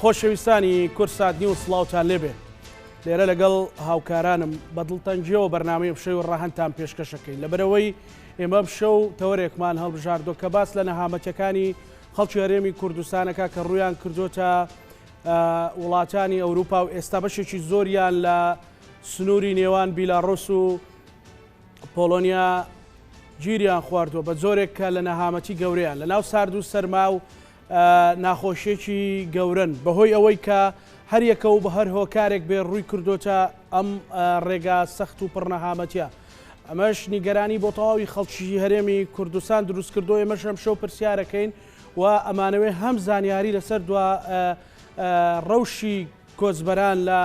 خۆشەویستانی کوردسات نیوز سڵاوتان لێبێ. لێرە لەگەڵ هاوکارانم بە دڵتەنگیەوە بەرنامەی ئەمشەوی ڕەهەندتان پێشکەشەکەین لەبەرئەوەی ئێمە ئەمشەو تەوەرێکمان هەڵبژاردووە کە باس لە نەهامەتیەکانی خەڵکی هەرێمی کوردستانەکە کە ڕوویان کردوتە وڵاتانی ئەوروپا و ئێستا بەشێکی زۆریان لە سنووری نێوان بیلاڕۆس و پۆڵۆنیا گیریان خواردووە بە جۆرێک کە لە نەهامەتی گەورەیان لە ناو سارد و سەرما و ناخۆشیەکی گەورەن بەهۆی ئەوەی کە هەریەکە و بە هەر هۆکارێک بێ ڕووی کردۆتە ئەم ڕێگا سەخت و پڕنەهامەتیە. ئەمەش نیگەرانی بۆ تەواوی خەڵکی هەرێمی کوردستان دروست کردو ئێمەش ئەمشەو پرسیارەکەین و ئەمانەوێ هەم زانیاری لەسەر دوا ڕەوشی کۆچبەران لە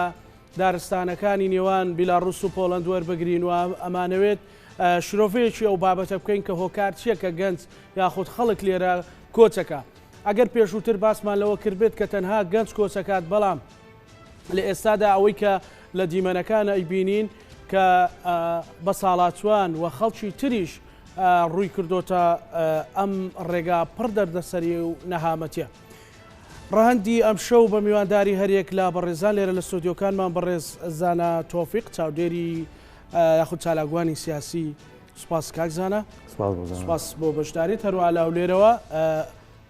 دارستانەکانی نێوان بیلاڕوس و پۆڵەند وەربگرین و ئەمانەوێت شرۆڤەیەکی ئەو بابەتە بکەین کە هۆکار چییە کە گەنج یاخود خەڵک لێرە کۆچەکە. ئەگەر پێشووتر باسمان لەوە کردبێت کە تەنها گەنج کۆچەکات بەڵام لە ئێستادا ئەوەی کە لە دیمەنەکان ئەیبینین کە بەساڵاچوان و خەڵکی تریش ڕووی کردۆتە ئەم ڕێگا پڕ دەردەسەری و نەهامەتیە. ڕەهەندی ئەمشەو بە میوانداری هەریەک لە بەڕێزان لێرە لە ستۆدیۆکانمان بەڕێز زانا تۆفیق چاودێری یاخود چالاکوانی سیاسی سوپاس کاک زانا سوپاس بۆ بەشداریت هەروە لە هەولێرەوە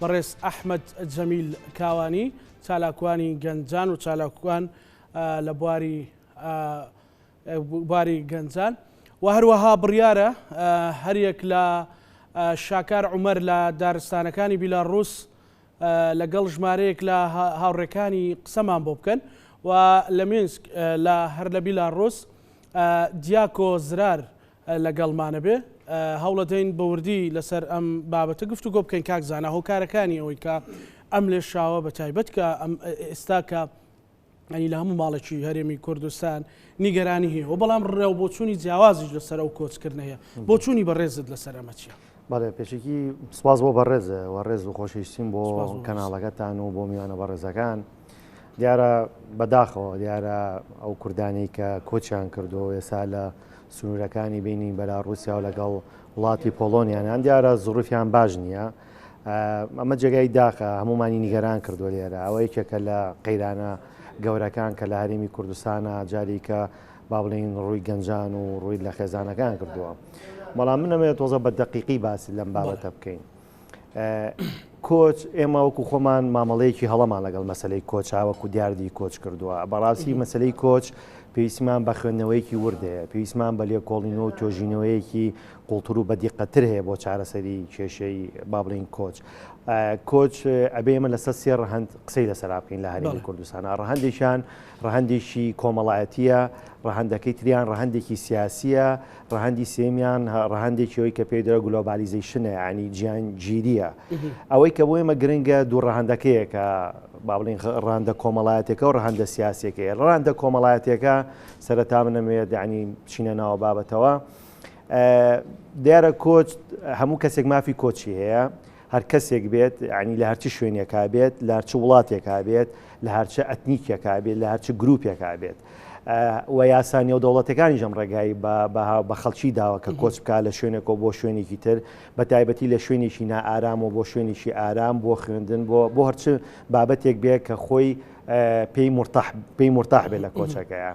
بەڕێز ئەحمەد جەمیل کاوانی چالاکوانی گەنجان و چالاکوان لە بواری بواری گەنجان و هەروەها بڕیارە هەریەک لە شاکار عومەر لە دارستانەکانی بیلاڕوس لەگەڵ ژمارەیەک لە هاوڕێکانی قسەمان بۆ بکەن و لە مینسک لە هەر لە بیلاڕوس دیاکۆ زرار لەگەڵمانە بێ هەوڵەدەین بە وردی لەسەر ئەم بابەتە گفتوگۆ بکەین کاک زانا هۆکارەکانی ئەوەی کە ئەم لێشاوە بە تایبەت کە ئەم ئێستا کە ینی لە هەموو ماڵێکی هەرێمی کوردستان نیگەرانی هەیە و بەڵام ڕێو بۆچوونی جیاوازیش لەسەر ئەو کۆچکردنە هەیە بۆچوونی بەڕێزت لەسەر ئەمە چییە؟ بەڵێ پێشەکی سپاس بۆ بەڕێز و ڕێز و خۆشەویستیم بۆ کەناڵەکەتان و بۆ میوانە بەڕێزەکان دیارە بەداخەوە دیارە ئەو کوردانەی کە کۆچیان کردو ئێستا لە سنوورەکانی بینی بەلا رووسیا و لەگەڵ وڵاتی پۆڵۆنیانیان دیارە زڕوفیان باش نییە ئەمە جێگای داخە هەمومانی نیگەران کردو لێرە ئەوە یەکێکە لە قەیرانە گەورەکان کە لە هەرێمی کوردستانە جاریکە با بڵێین ڕووی گەنجان و ڕووی لە خێزانەکان کردووە بەڵام من ئەمەوێت تۆزە بە دەقیقی باسی لەم بابەتە بکەین کۆچ ئێمە وەکو خۆمان مامەڵەیەکی هەڵەمان لەگەڵ مەسلەی کۆچا وەکو دیاردی کۆچ کردووە بەڕاستی مەسلەی کۆچ پێویستمان بە خوێندنەوەیەکی ورد هەیە پێویستمان بە لێکۆڵینەوە و توێژینەوەیەکی قوڵتر و بەدیقەتر هەیە بۆ چارەسەری کێشەی با بڵین کۆچ کۆچ ئەبێ ئێمە لەسەر سێ ڕەهەند قسەی لەسەرا بکەین لە هەرێمی کوردستان ڕەهەندێکیان ڕەهەندێکی کۆمەڵایەتییە، ڕەهەندەکەی تریان ڕەهەندێکی سیاسییە، ڕەهەندی سێیەمیان ڕەهەندێکی ئەوەی کە پێی دەڵێ گلۆبالیزەیشنە یانی جیهانگیرییە. ئەوەی کە بۆ ئێمە گرنگە دوو ڕەهەندەکەیە کە با بڵێین ڕەهەندە کۆمەڵایەتیەکە و ڕەهەندە سیاسیەکەیە. ڕەهەندە کۆمەڵایەتیەکە سەرەتا من ئەمەوێت یانی بچینە ناوە بابەتەوە. دیارە کۆچ هەموو کەسێک مافی کۆچی هەیە. هەر کەسێک بێت یانی لە هەرچ شوێنێکا بێت لە هەرچ وڵاتێکا بێت لە هەرچ ئەتنیکێکا بێت لە هەرچ گروپێکا بێت و یاسا نێودەوڵەتەکانیش ئەم ڕێگای بە خەڵکی داوە کە کۆچ بکات لە شوێنێکەوە بۆ شوێنێکی تر بە تایبەتی لە شوێنێکی نائارام و بۆ شوێنێکی ئارام بۆ خوێندن بۆ بۆ هەرچ بابەتێک بێ کە خۆی پێی مرتاح پێی مرتاح بێت لە کۆچەکەیە.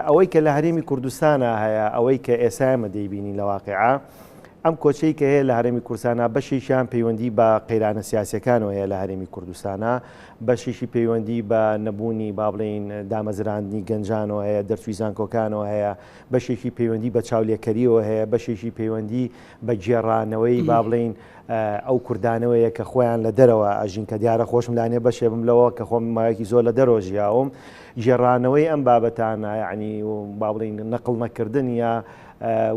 ئەوەی کە لە هەرێمی کوردستانە هەیە ئەوەی کە ئێستا ئێمە دەیبینین لە واقعە ئەم کۆچەی کە هەیە لە هەرێمی کوردستانا بەشێکیان پەیوەندی بە قەیرانە سیاسیەکانەوە هەیە لە هەرێمی کوردستانا، بەشێکی پەیوەندی بە نەبوونی با بڵێین دامەزراندنی گەنجانەوە هەیە، دەرچووی زانکۆکانەوە هەیە، بەشێکی پەیوەندی بە چاولێکەریەوە هەیە، بەشێکی پەیوەندی بە گێڕانەوەی با بڵێین ئەو کوردانەوەیە کە خۆیان لە دەرەوە ئەژین کە دیارە خۆشم لانێ بەشێ بم لەوە کە خۆم ماوەیەکی زۆر لە دەرەوە ژیاوم گێڕانەوەی ئەم بابەتانە یعنی با بڵێین نەقڵ نەکردن یا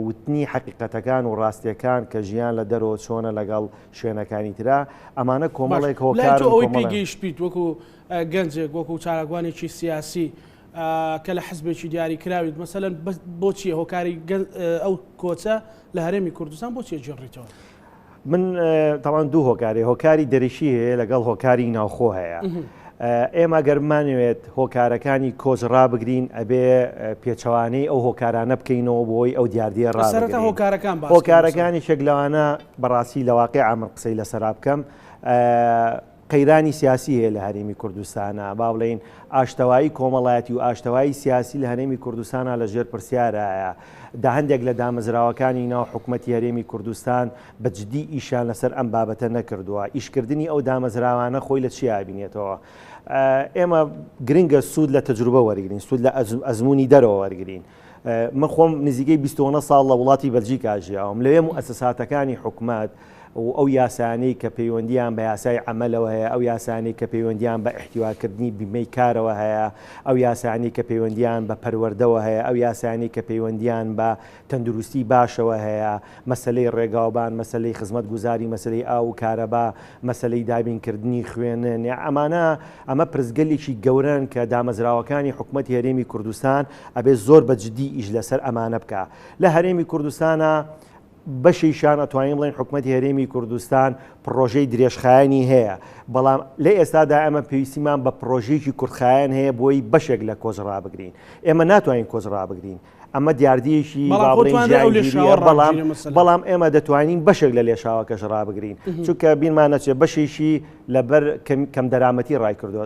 وتنی حەقیقەتەکان و ڕاستیەکان کە ژیان لە دەرەوە چۆنە لەگەڵ شوێنەکانی ترا ئەمانە کۆمەڵێک هۆکارن ئەوەی پێی گەیشتبیت وەکو گەنجێک وەکو چالاکوانێکی سیاسی کە لە حزبێکی دیاری کراویت مەسەلەن بۆچی هۆکاری ئەو کۆچە لە هەرێمی کوردستان بۆچی گێڕیتەوە؟ من تاوان دوو هۆکاری هۆکاری دەرەکی هەیە لەگەڵ هۆکاری ناوخۆ هەیە. ئێمە گەر بمانەوێت هۆکارەکانی کۆچ ڕابگرین ئەبێ پێچەوانەی ئەو هۆکارانە بکەینەوە بۆی ئەو دیاردەیە ڕابگرین. هۆکارەکان هۆکارەکانی شێک لەوانە بەڕاستی لە واقع من قسەی لەسەرا بکەم. قەیرانی سیاسی هەیە لە هەرێمی کوردستانا، با بڵێین ئاشتەوایی کۆمەڵایەتی و ئاشتەوایی سیاسی لە هەرێمی کوردستانا لە ژێر پرسیارایە. دا هەندێک لە دامەزراوەکانی ناو حکومەتی هەرێمی کوردستان بە جدی ئیشیان لەسەر ئەم بابەتە نەکردووە. ئیشکردنی ئەو دامەزراوانە خۆی لە چیا ئەبینێتەوە؟ ئێمە گرنگە سوود لە تەجروبە وەرگرین، سوود لە ئەزموونی دەرەوە وەرگرین. من خۆم نزیکەی 29 ساڵ لە وڵاتی بەلجیکا ژیاوم، لەوێ موئەسەساتەکانی حکومەت و ئەو یاسایانەی کە پەیوەندییان بە یاسای عەمەلەوە هەیە، ئەو یاسایانەی کە پەیوەندییان بە ئیحتیواکردنی بیمەی کارەوە هەیە، ئەو یاسایانەی کە پەیوەندییان بە پەروەردەوە هەیە، ئەو یاسایانەی کە پەیوەندییان بە تەندروستی باشەوە هەیە، مەسەلەی ڕێگاوبان، مەسەلەی خزمەتگوزاری، مەسەلەی ئاو و کارەبا، مەسەلەی دابینکردنی خوێنن، ئەمانە ئەمە پرسگەلێکی گەورەن کە دامەزراوەکانی حکومەتی هەرێمی کوردستان ئەبێ زۆر بە جدی ئیش لەسەر ئەمانە بکا. لە هەرێمی کوردستانا بەشێکیان ئەتوانین بڵێین حکومەتی هەرێمی کوردستان پڕۆژەی درێژخایەنی هەیە، بەڵام لە ئێستادا ئێمە پێویستیمان بە پڕۆژەیەکی کورتخایەن هەیە بۆی بەشێک لە کۆچ ڕابگرین. ئێمە ناتوانین کۆچ ڕابگرین. ئەمە دیاردەیەکی بەڵام با خۆ بڵێین توانرا ئەو جیهانگیرییە، لێشاوە بەڵام ڕابگیرێ مەسەلەن. بەڵام ئێمە دەتوانین بەشێک لە لێشاوەکەش ڕابگرین. چونکە بیرمان نەچێت بەشێکی لەبەر کەمدەرامەتی ڕایکردووە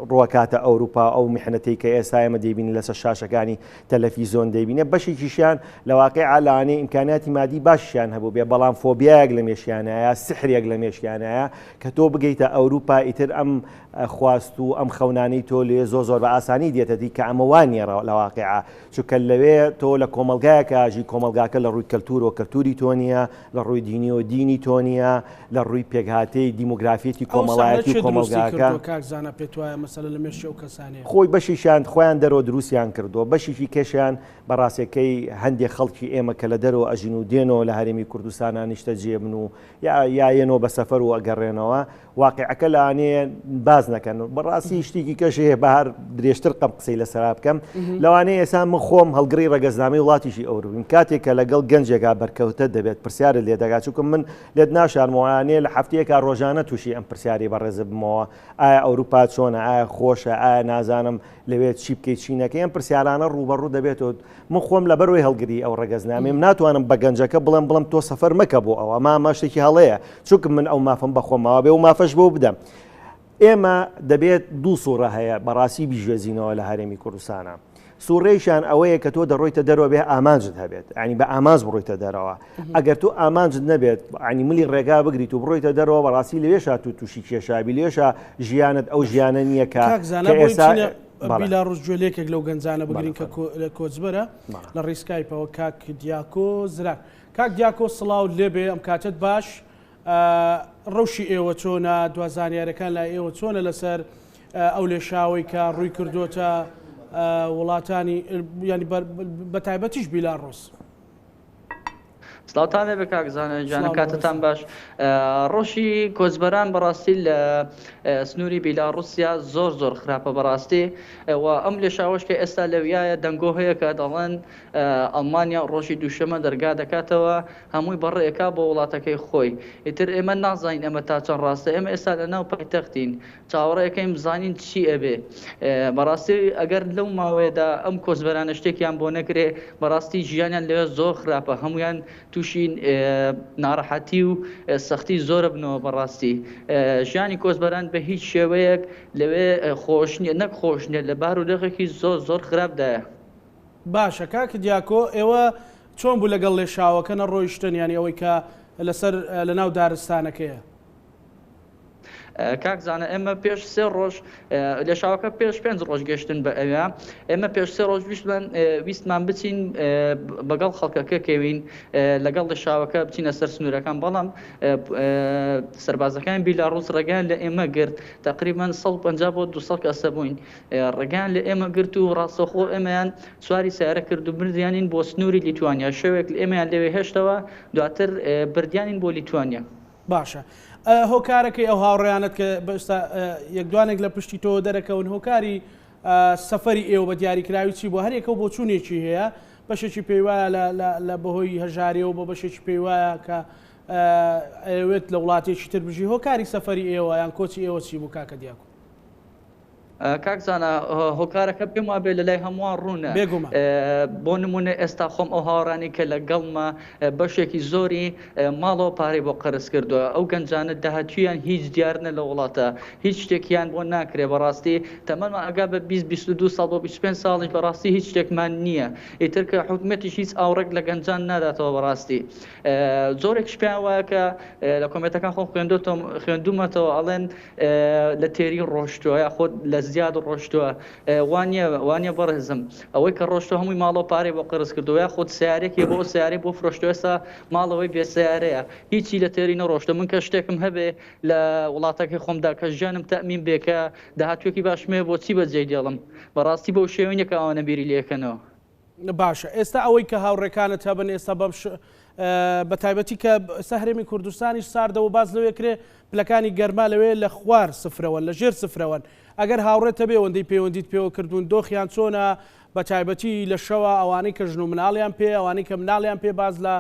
ڕووەکاتە ئەوروپا، ئەو میحنەتەی کە ئێستا ئێمە دەیبینین لەسەر شاشەکانی تەلەفیزۆن دەیبینێ، بەشێکیشیان لە واقیعا لەوانەیە ئیمکانیاتی مادی باشیشیان هەبووبێ، بەڵام فۆبیایەک لە مێشکیانایە، سحرێک لە مێشکیانایە کە تۆ بگەیتە ئەوروپا ئیتر ئەم خواست و ئەم خەونانەی تۆ لێ زۆر زۆر بە ئاسانی دێتە دی کە ئەمە وا نییە لە واقیعا، چونکە لەوێ تۆ لە کۆمەڵگایەکا ئەژی، کۆمەڵگاکە لە ڕووی کەلتوورەوە کەلتووری تۆ نییە، لە ڕووی دینیەوە دینی تۆ نییە، لە ڕووی پێکهاتەی دیمۆگرافیەتی ئەو سەحنە کۆمەڵایەتی و کێ دروستی کۆمەڵگاکە. کردووە کاک زانا پێت وایە مەسەلە لە مێشکی ئەو کەسانەیە؟ خۆی بەشێکیان خۆیان دەرەوە دروستیان کردووە، بەشێکی کەشیان بە ڕاستەکەی هەندێک خەڵکی ئێمە کە لە دەرەوە ئەژین و دێنەوە لە هەرێمی کوردستانا نیشتەجێ بن و یا یا یەنەوە بە سەفەر و ئەگەڕێنەوە، واقیعەکە لەوانەیە باس نەکەن. بەڕاستی شتێکی کەش هەیە بە هەر درێژتر قەم قسەی لەسەرا بکەم، لەوانەیە ئێستا من خۆم هەڵگری ڕەگەزنامەی وڵاتیشی ئەوروپیم، کاتێک کە لەگەڵ گەنجێکا بەرکەوتە دەبێت پرسیارت لێ دەکات، چونکە من لێت ناشارمەوە لەوانەیە لە هەفتەیەکا ڕۆژانە تووشی ئەم پرسیاری بەڕێزت بمەوە، ئایا ئەوروپا چۆنە، ئایا خۆشە، ئایا نازانم لەوێ چی بکەی چی نەکەی، ئەم پرسیارانە ڕووبەڕوو دەبێتەوە. من خۆم لەبەرەوەی هەڵگری ئەو ڕەگەزنامەیەم ناتوانم بە گەنجەکە بڵێم بڵێم تۆ سەفەر مەکە بۆ ئەوە، ئەمە ئەمە شتێکی هەڵەیە، چونکە من ئەو مافەم بە خۆم ماوە بێ و مافەش بۆ بدەم. ئێمە دەبێت دوو سوڕە هەیە بەڕاستی بیژێزینەوە لە هەرێمی کوردستانە. سوڕێکیان ئەوەیە کە تۆ دەڕۆیتە دەرەوە بێ ئامانجت هەبێت، ینی بە ئامانج بڕۆیتە دەرەوە. ئەگەر تۆ ئامانجت نەبێت، ینی ملی ڕێگا بگریت و بڕۆیتە دەرەوە، بەڕاستی لەوێشا تو تووشی کێشابی، لەوێشا ژیانت ئەو ژیانە نییە کە کاک زانا کە بۆی ئێستا بچینە بەڵێ. بیلاڕوس گوێ لێکێک لەو گەنجانە بگرین بەڵێ کە فەرموو. کۆچبەرە بەڵێ. لە ڕێی سکایپەوە کاک دیاکۆ زرار. کاک دیاکۆ سڵاوت لێبێ ئەم کاتەت باش. ڕەوشی ئێوە چۆنە؟ دوا زانیاریەکان لای ئێوە چۆنە لەسەر ئەو لێشاوەی کە ڕووی کردووەتە وڵاتانی ینی بە تایبەتیش بیلاڕوس؟ سڵاوتان لێبێ کاک زانا گیان سڵاو لە کاتتان بەڕێزتان. باش ڕۆشی کۆچبەران بەڕاستی لە سنووری بیلاڕوسیا زۆر زۆر خراپە بەڕاستی و ئەم لێشاوەش کە ئێستا لەویایە دەنگۆ هەیە کە دەڵێن ئەڵمانیا ڕۆژی دووشەمە دەرگا دەکاتەوە هەمووی بەڕێکا بۆ وڵاتەکەی خۆی ئیتر ئێمە نازانین ئەمە تا چەند ڕاستە ئێمە ئێستا لە ناو پایتەختین چاوەڕێ ئەکەین بزانین چی ئەبێ بەڕاستی ئەگەر لەو ماوەیەدا ئەم کۆچبەرانە شتێکیان بۆ نەکرێ بەڕاستی ژیانیان لەوێ زۆر خراپە هەمویان تووشی ناڕەحەتی و سەختی زۆرە بنەوە بەڕاستی ژیانی کۆچبەران بە هیچ شێوەیەک لەوێ خۆش نییە نەک خۆش نییە لە بار و دۆخێکی زۆر زۆر خراپدایە. باشە کاک دیاکۆ ئێوە چۆن بوو لەگەڵ لێشاوەکە نەڕۆیشتن یانی ئەوەی کە لەسەر لەناو دارستانەکەیە؟ کاک زانا ئێمە پێش سێ ڕۆژ لێشاوەکە پێش پێنج ڕۆژ گەشتن بە ئەوێ ئێمە پێش سێ ڕۆژ ویستمان ویستمان بچین بەگەڵ خەڵکەکە کەوین لەگەڵ لێشاوەکە بچینە سەر سنوورەکان بەڵام سەربازەکان بیلاڕوس ڕێگەیان لە ئێمە گرت تقریبا 150 بۆ 200 کەسە بووین ڕێگەیان لە ئێمە گرت و ڕاستەوخۆ ئێمەیان سواری سیارە کرد و بردیانین بۆ سنووری لیتوانیا شەوێک ئێمەیان لەوێ هێشتەوە دواتر بردیانین بۆ لیتوانیا. باشە هۆکارەکەی ئەو هاوڕێیانەت کە ئێستا یەک دوانێک لە پشتی تۆوە دەرەکەون هۆکاری سەفەری ئێوە بە دیاریکراوی چی بووە؟ هەریەکە و بۆچوونێکی هەیە بەشێکی پێی وایە لە بەهۆی هەژاریەوە بۆ بەشێکی پێی وایە کە ئەیەوێت لە وڵاتێکی تر بژی هۆکاری سەفەری ئێوە یان کۆچی ئێوە چی بوو کاکە دیاکۆ؟ کاک زانا هۆکارەکە پێم وابێ لە لای هەمووان ڕوونە. بێگومان. بۆ نموونە ئێستا خۆم ئەو هاوڕانی کە لەگەڵمە بەشێکی زۆری ماڵەوە پارەی بۆ قەرز کردووە ئەو گەنجانە داهاتوویان هیچ دیار نە لە وڵاتە هیچ شتێکیان بۆ ناکرێ بەڕاستی تەمەنمان ئەگا بە 20 22 ساڵ بۆ 25 ساڵیش بەڕاستی هیچ شتێکمان نییە ئیتر کە حکومەتیش هیچ ئاوڕێک لە گەنجان ناداتەوە بەڕاستی زۆرێکش پێیان وایە کە لە کۆمێنتەکان خۆم خوێندۆتەوە خوێندوومەتەوە ئەڵێن لە تێری ڕۆشتووە یاخود لە زیاد ڕۆشتووە وانە وانە بەڕێزم ئەوەی کە ڕۆشتوە هەمووی ماڵەوە پارەی بۆ قەرز کردووە یاخود سیارێکی بۆ سیارەی بۆ فرۆشتوە ئێستا ماڵەوەی بێ سیارەیە هیچی لە تێری نەڕۆشتە من کە شتێکم هەبێ لە وڵاتەکەی خۆمدا کە ژیانم تەمین بێ کە داهاتوێکی باشمێ بۆچی بەجێ دێڵم بەڕاستی بەو شێوەیە کە ئەوانە بیری لێکەنەوە. باشە ئێستا ئەوەی کە هاوڕێکانت هەبن ئێستا بەم بە تایبەتی کە ئێستا هەرێمی کوردستانیش ساردەوە باس لەوێ کرێ پلەکانی گەرما لەوێ لە خوار سفرەوەن لە ژێر سفرەوەن ئەگەر هاوڕێت هەبێ ئەوەندەی پەیوەندیت پێوە کردوون دۆخیان چۆنە بە تایبەتی لە شەوە ئەوانەی کە ژن و مناڵیان پێ ئەوانەی کە مناڵیان پێ باز لە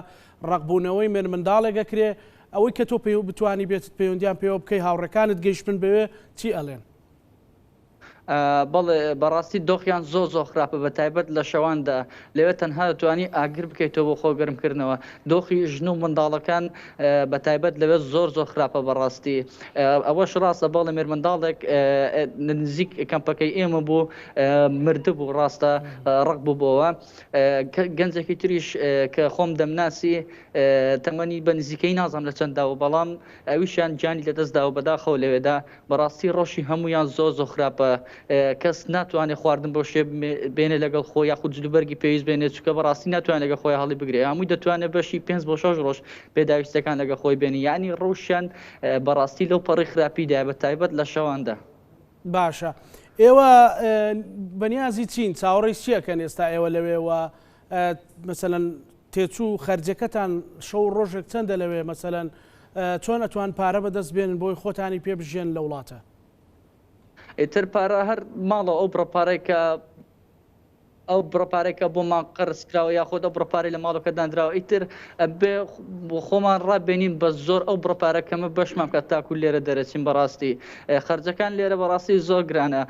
ڕقبوونەوەی مێر منداڵێک ئەکرێ ئەوەی کە تۆ پێ بتوانی بێتت پەیوەندیان پێوە بکەی هاوڕێکانت گەیشتن بەوێ چی ئەڵێن؟ بەڵێ بەڕاستی دۆخیان زۆر زۆر خراپە بە تایبەت لە شەواندا لەوێ تەنها دەتوانی ئاگر بکەیتەوە بۆ خۆ گەرمکردنەوە دۆخی ژن و منداڵەکان بە تایبەت لەوێ زۆر زۆر خراپە بەڕاستی ئەوەش ڕاستە بەڵێ مێرمنداڵێک نزیک کەمپەکەی ئێمە بوو مردبوو ڕاستە ڕق بووبەوە گەنجێکی تریش کە خۆم دەمناسی تەمەنی بە نزیکەی نازانم لە چەنددا و بەڵام ئەویشیان گیانی لەدەستدا و بەداخەوە لەوێدا بەڕاستی ڕەوشی هەموویان زۆر زۆر خراپە کەس ناتوانێت خواردن بۆ شێ بێنێ لەگەڵ خۆ یاخود جلوبەرگی پێویست بێنێت چونکە بەڕاستی ناتوانێت لەگەڵ خۆی هەڵی بگرێ هەمووی دەتوانێت بەشی پێنج بۆ شەش ڕۆژ پێداویستەکان لەگەڵ خۆی بێنی یعنی ڕەوشیان بەڕاستی لەو پەڕی خراپیدایە بە تایبەت لە شەواندا. باشە ئێوە بەنیازی چین چاوەڕێی چی ئەکەن ئێستا ئێوە لەوێ و مەسەلەن تێچوو خەرجەکەتان شەو و ڕۆژێک چەندە لەوێ مەسەلەن چۆن ئەتوان پارە بەدەست بێنن بۆی خۆتانی پێ بژیێن لە وڵاتە؟ ئیتر پارە هەر ماڵەوە ئەو بڕە پارەی کە ئەو بڕە پارەی کە بۆمان قەرز کراوە یاخود ئەو بڕە پارەی لە ماڵەکە دانراوە ئیتر ئەبێ خۆمان ڕابێنین بە زۆر ئەو بڕە پارە کەمە بەشمان بکات تاکو لێرە دەرەچین بەڕاستی خەرجەکان لێرە بەڕاستی زۆر گرانە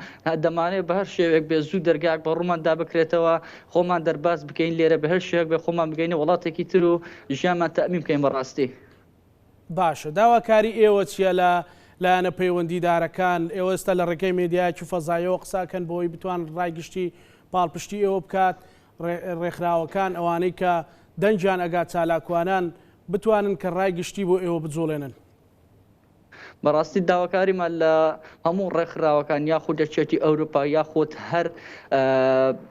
دەمانەوێت بە هەر شێوەیەک بێ زوو دەرگاک بە ڕووماندا بکرێتەوە خۆمان دەرباز بکەین لێرە بە هەر شێوەیەک بێ خۆمان بگەینە وڵاتێکی تر و ژیانمان تەئمین بکەین بەڕاستی. باشە داواکاری ئێوە چیە لە لایەنە پەیوەندیدارەکان، ئێوە ئێستا لە ڕێگەی مێدیایەکی فەزاییەوە قسە ئەکەن بۆی بتوان ڕای گشتی پاڵپشتی ئێوە بکات، ڕێکخراوەکان ئەوانەی کە دەنگیان ئەگات چالاکوانان بتوانن کە ڕای گشتی بۆ ئێوە بجوڵێنن. بەڕاستی داواکاریمان لە هەموو ڕێکخراوەکان یاخود یەکێتی ئەوروپا یاخود هەر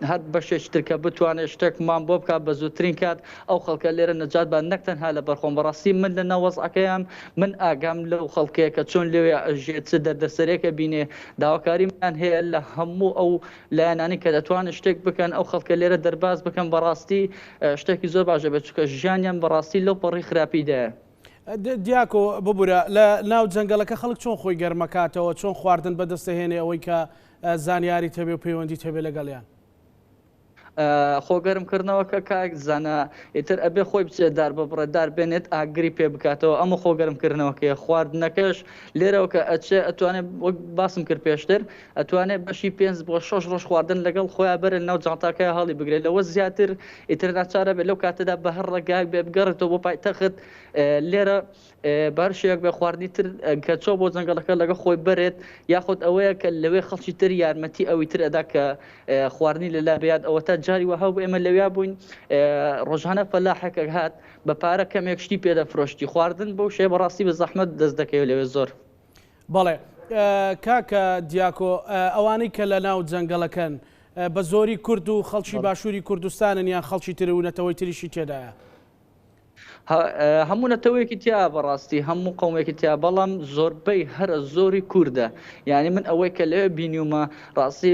هەر بەشێکی تر کە بتوانێت شتێکمان بۆ بکات بە زووترین کات ئەو خەڵکە لێرە نەجات بە نەک تەنها لە بەرخۆم بەڕاستی من لە ناو وەزعەکەیان من ئاگام لەو خەڵکەیە کە چۆن لەوێ ئەژێت چ دەردەسەرێکە بینێ داواکاریمان هەیە لە هەموو ئەو لایەنانی کە دەتوانن شتێک بکەن ئەو خەڵکە لێرە دەرباز بکەن بەڕاستی شتێکی زۆر باشە بێت چونکە ژیانیان بەڕاستی لەو پەڕی خراپیدایە. دیاکۆ ببورە لە ناو جەنگەڵەکە خەڵک چۆن خۆی گەرمەکاتەوە چۆن خواردن بەدەستەهێنێ ئەوەی کە زانیاریت هەبێ و پەیوەندیت هەبێ لەگەڵیان؟ خۆ گەرم کردنەوەکە کاک زانا ئیتر ئەبێ خۆی بچێت دار ببڕێت دار بێنێت ئاگری پێ بکاتەوە ئەمە خۆ گەرم کردنەوەکەیە خواردنەکەش لێرەوە کە ئەچێ ئەتوانێت وەک باسم کرد پێشتر ئەتوانێت بەشی پێنج بۆ شەش ڕۆژ خواردن لەگەڵ خۆیان بەرێت ناو جانتاکەی هەڵی بگرێت لەوە زیاتر ئیتر ناچارە بێت لەو کاتەدا بە هەر ڕێگایەک بێ بگەڕێتەوە بۆ پایتەخت لێرە بەر شێوەیەک بێ خواردنی تر کە چۆ بۆ جەنگەڵەکە لەگە خۆی بەرێت یاخود ئەوەیە کە لەوێ خەڵکی تر یارمەتی ئەوی تر ئەدا کە خواردنی لەلا بیات ئەوە تا جاری وەها بوو ئێمە لەویا بووین ڕۆژانە فەلاحێک هات بە پارە کەمێک شتی پێدەفرۆشتی خواردن بەو شێ بەڕاستی بە زەحمەت دەست دەکەوێت لەوێ زۆر. بەڵێ کاکە دیاکۆ ئەوانەی کە لە ناو جەنگەڵەکەن بە زۆری کورد و خەڵکی باشووری کوردستانن یان خەڵکی تر و نەتەوەی تریشی تێدایە؟ هەموو نەتەوەیەکی تیا بەڕاستی هەموو قومێکی تیا بەڵام زۆربەی هەرە زۆری کوردە یعنی من ئەوەی کە لەوێ بینیومە ڕاستی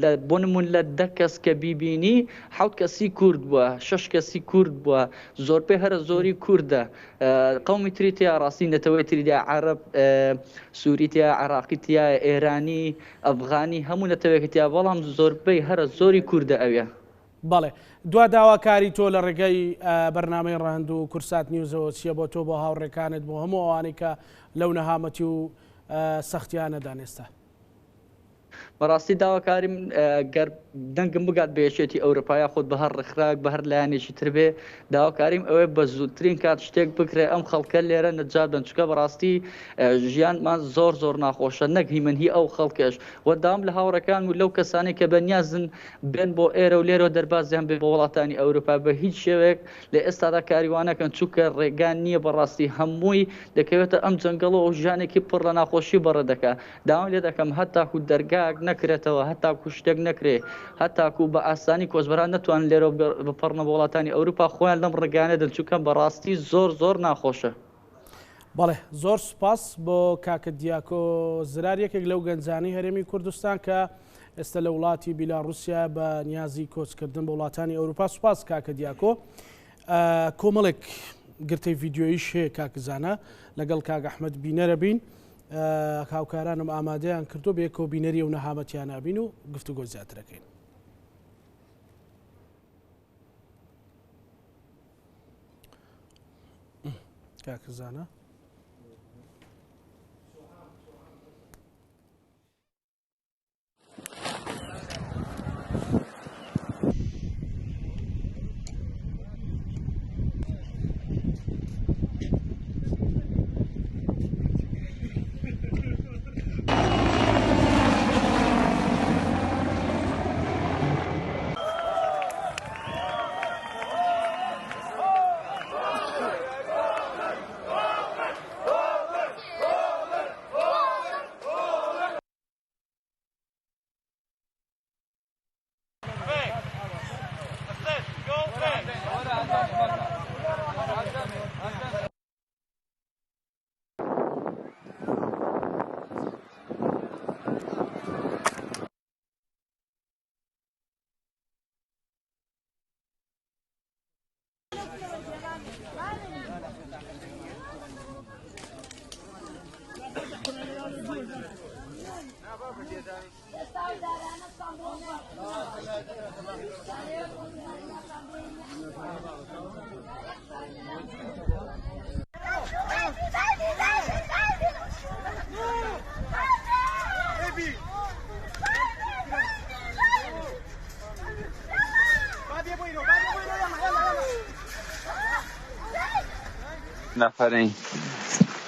لە بۆ نمون لە دە کەس کە بیبینی حوت کەسی کورد بووە شەش کەسی کورد بووە زۆربەی هەرە زۆری کوردە قومی تری تیا ڕاستی نەتەوەی تری تیا عەرەب سووری تیا عێراقی تیا ئێرانی ئەفغانی هەموو نەتەوەیەکی تیا بەڵام زۆربەی هەرە زۆری کوردە ئەوێ. بەڵێ. دوا داواکاری تۆ لە ڕێگەی بەرنامەی ڕەهەند و کورسات نیوزەوە چییە بۆ تۆ بۆ هاوڕێکانت بۆ هەموو ئەوانەی کە لەو نەهامەتی و سەختیانەدان ئێستا؟ بەڕاستی داواکاریم گەر دەنگم بگات بە یەکێتی ئەوروپا یاخود بە هەر ڕێکخراوێک بە هەر لایەنێکی تر بێ داواکاریم ئەوەیە بە زووترین کات شتێک بکرێ ئەم خەڵکە لێرە نەجات بن چونکە بەڕاستی ژیانمان زۆر زۆر ناخۆشە نەک هی من هی ئەو خەڵکەش و داوام لە هاوڕێکان و لەو کەسانەی کە بەنیازن بێن بۆ ئێرە و لێرەوە دەربازیان بێ بۆ وڵاتانی ئەوروپا بە هیچ شێوەیەک لە ئێستادا کاری وا نەکەن چونکە ڕێگا نییە بەڕاستی هەمووی دەکەوێتە ئەم جەنگەڵەوە و ژیانێکی پڕ لە ناخۆشی بەڕێ دەکا داوام لێ دەکەم هەتاکو دەرگایەک نەکرێتەوە هەتاکو شتێک نەکرێ هەتاکو بە ئاسانی کۆچبەران نەتوانن لێرەوە بپەڕنەوە بۆ وڵاتانی ئەوروپا خۆیان لەم ڕێگایانە دەن چونکە بەڕاستی زۆر زۆر ناخۆشە. بەڵێ زۆر سوپاس بۆ کاکە دیاکۆ زرار یەکێک لەو گەنجانەی هەرێمی کوردستان کە ئێستا لە وڵاتی بیلاڕوسیا بە نیازی کۆچکردن بە وڵاتانی ئەوروپا سوپاس کاکە دیاکۆ کۆمەڵێک گرتەی ڤیددیۆیش هەیە کاکزانە لەگەڵ کاک ئەحمد بینەرە بین هاوکارانم ئامادەیان کردو بێکەوە بینەری و نەهامەتیان بین و گفتوگۆ زیاترەکەین. کاکزانە. نەفەرین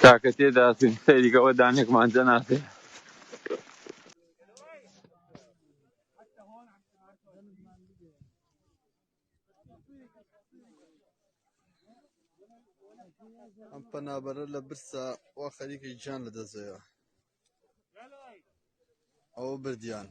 تاکە تێدا سەیری ئەوە دانێکمان جەنازێ. ئەم پەنابەرە لە برسا وا خەریکە گیان لەدەستەیە ئەوە بردیان.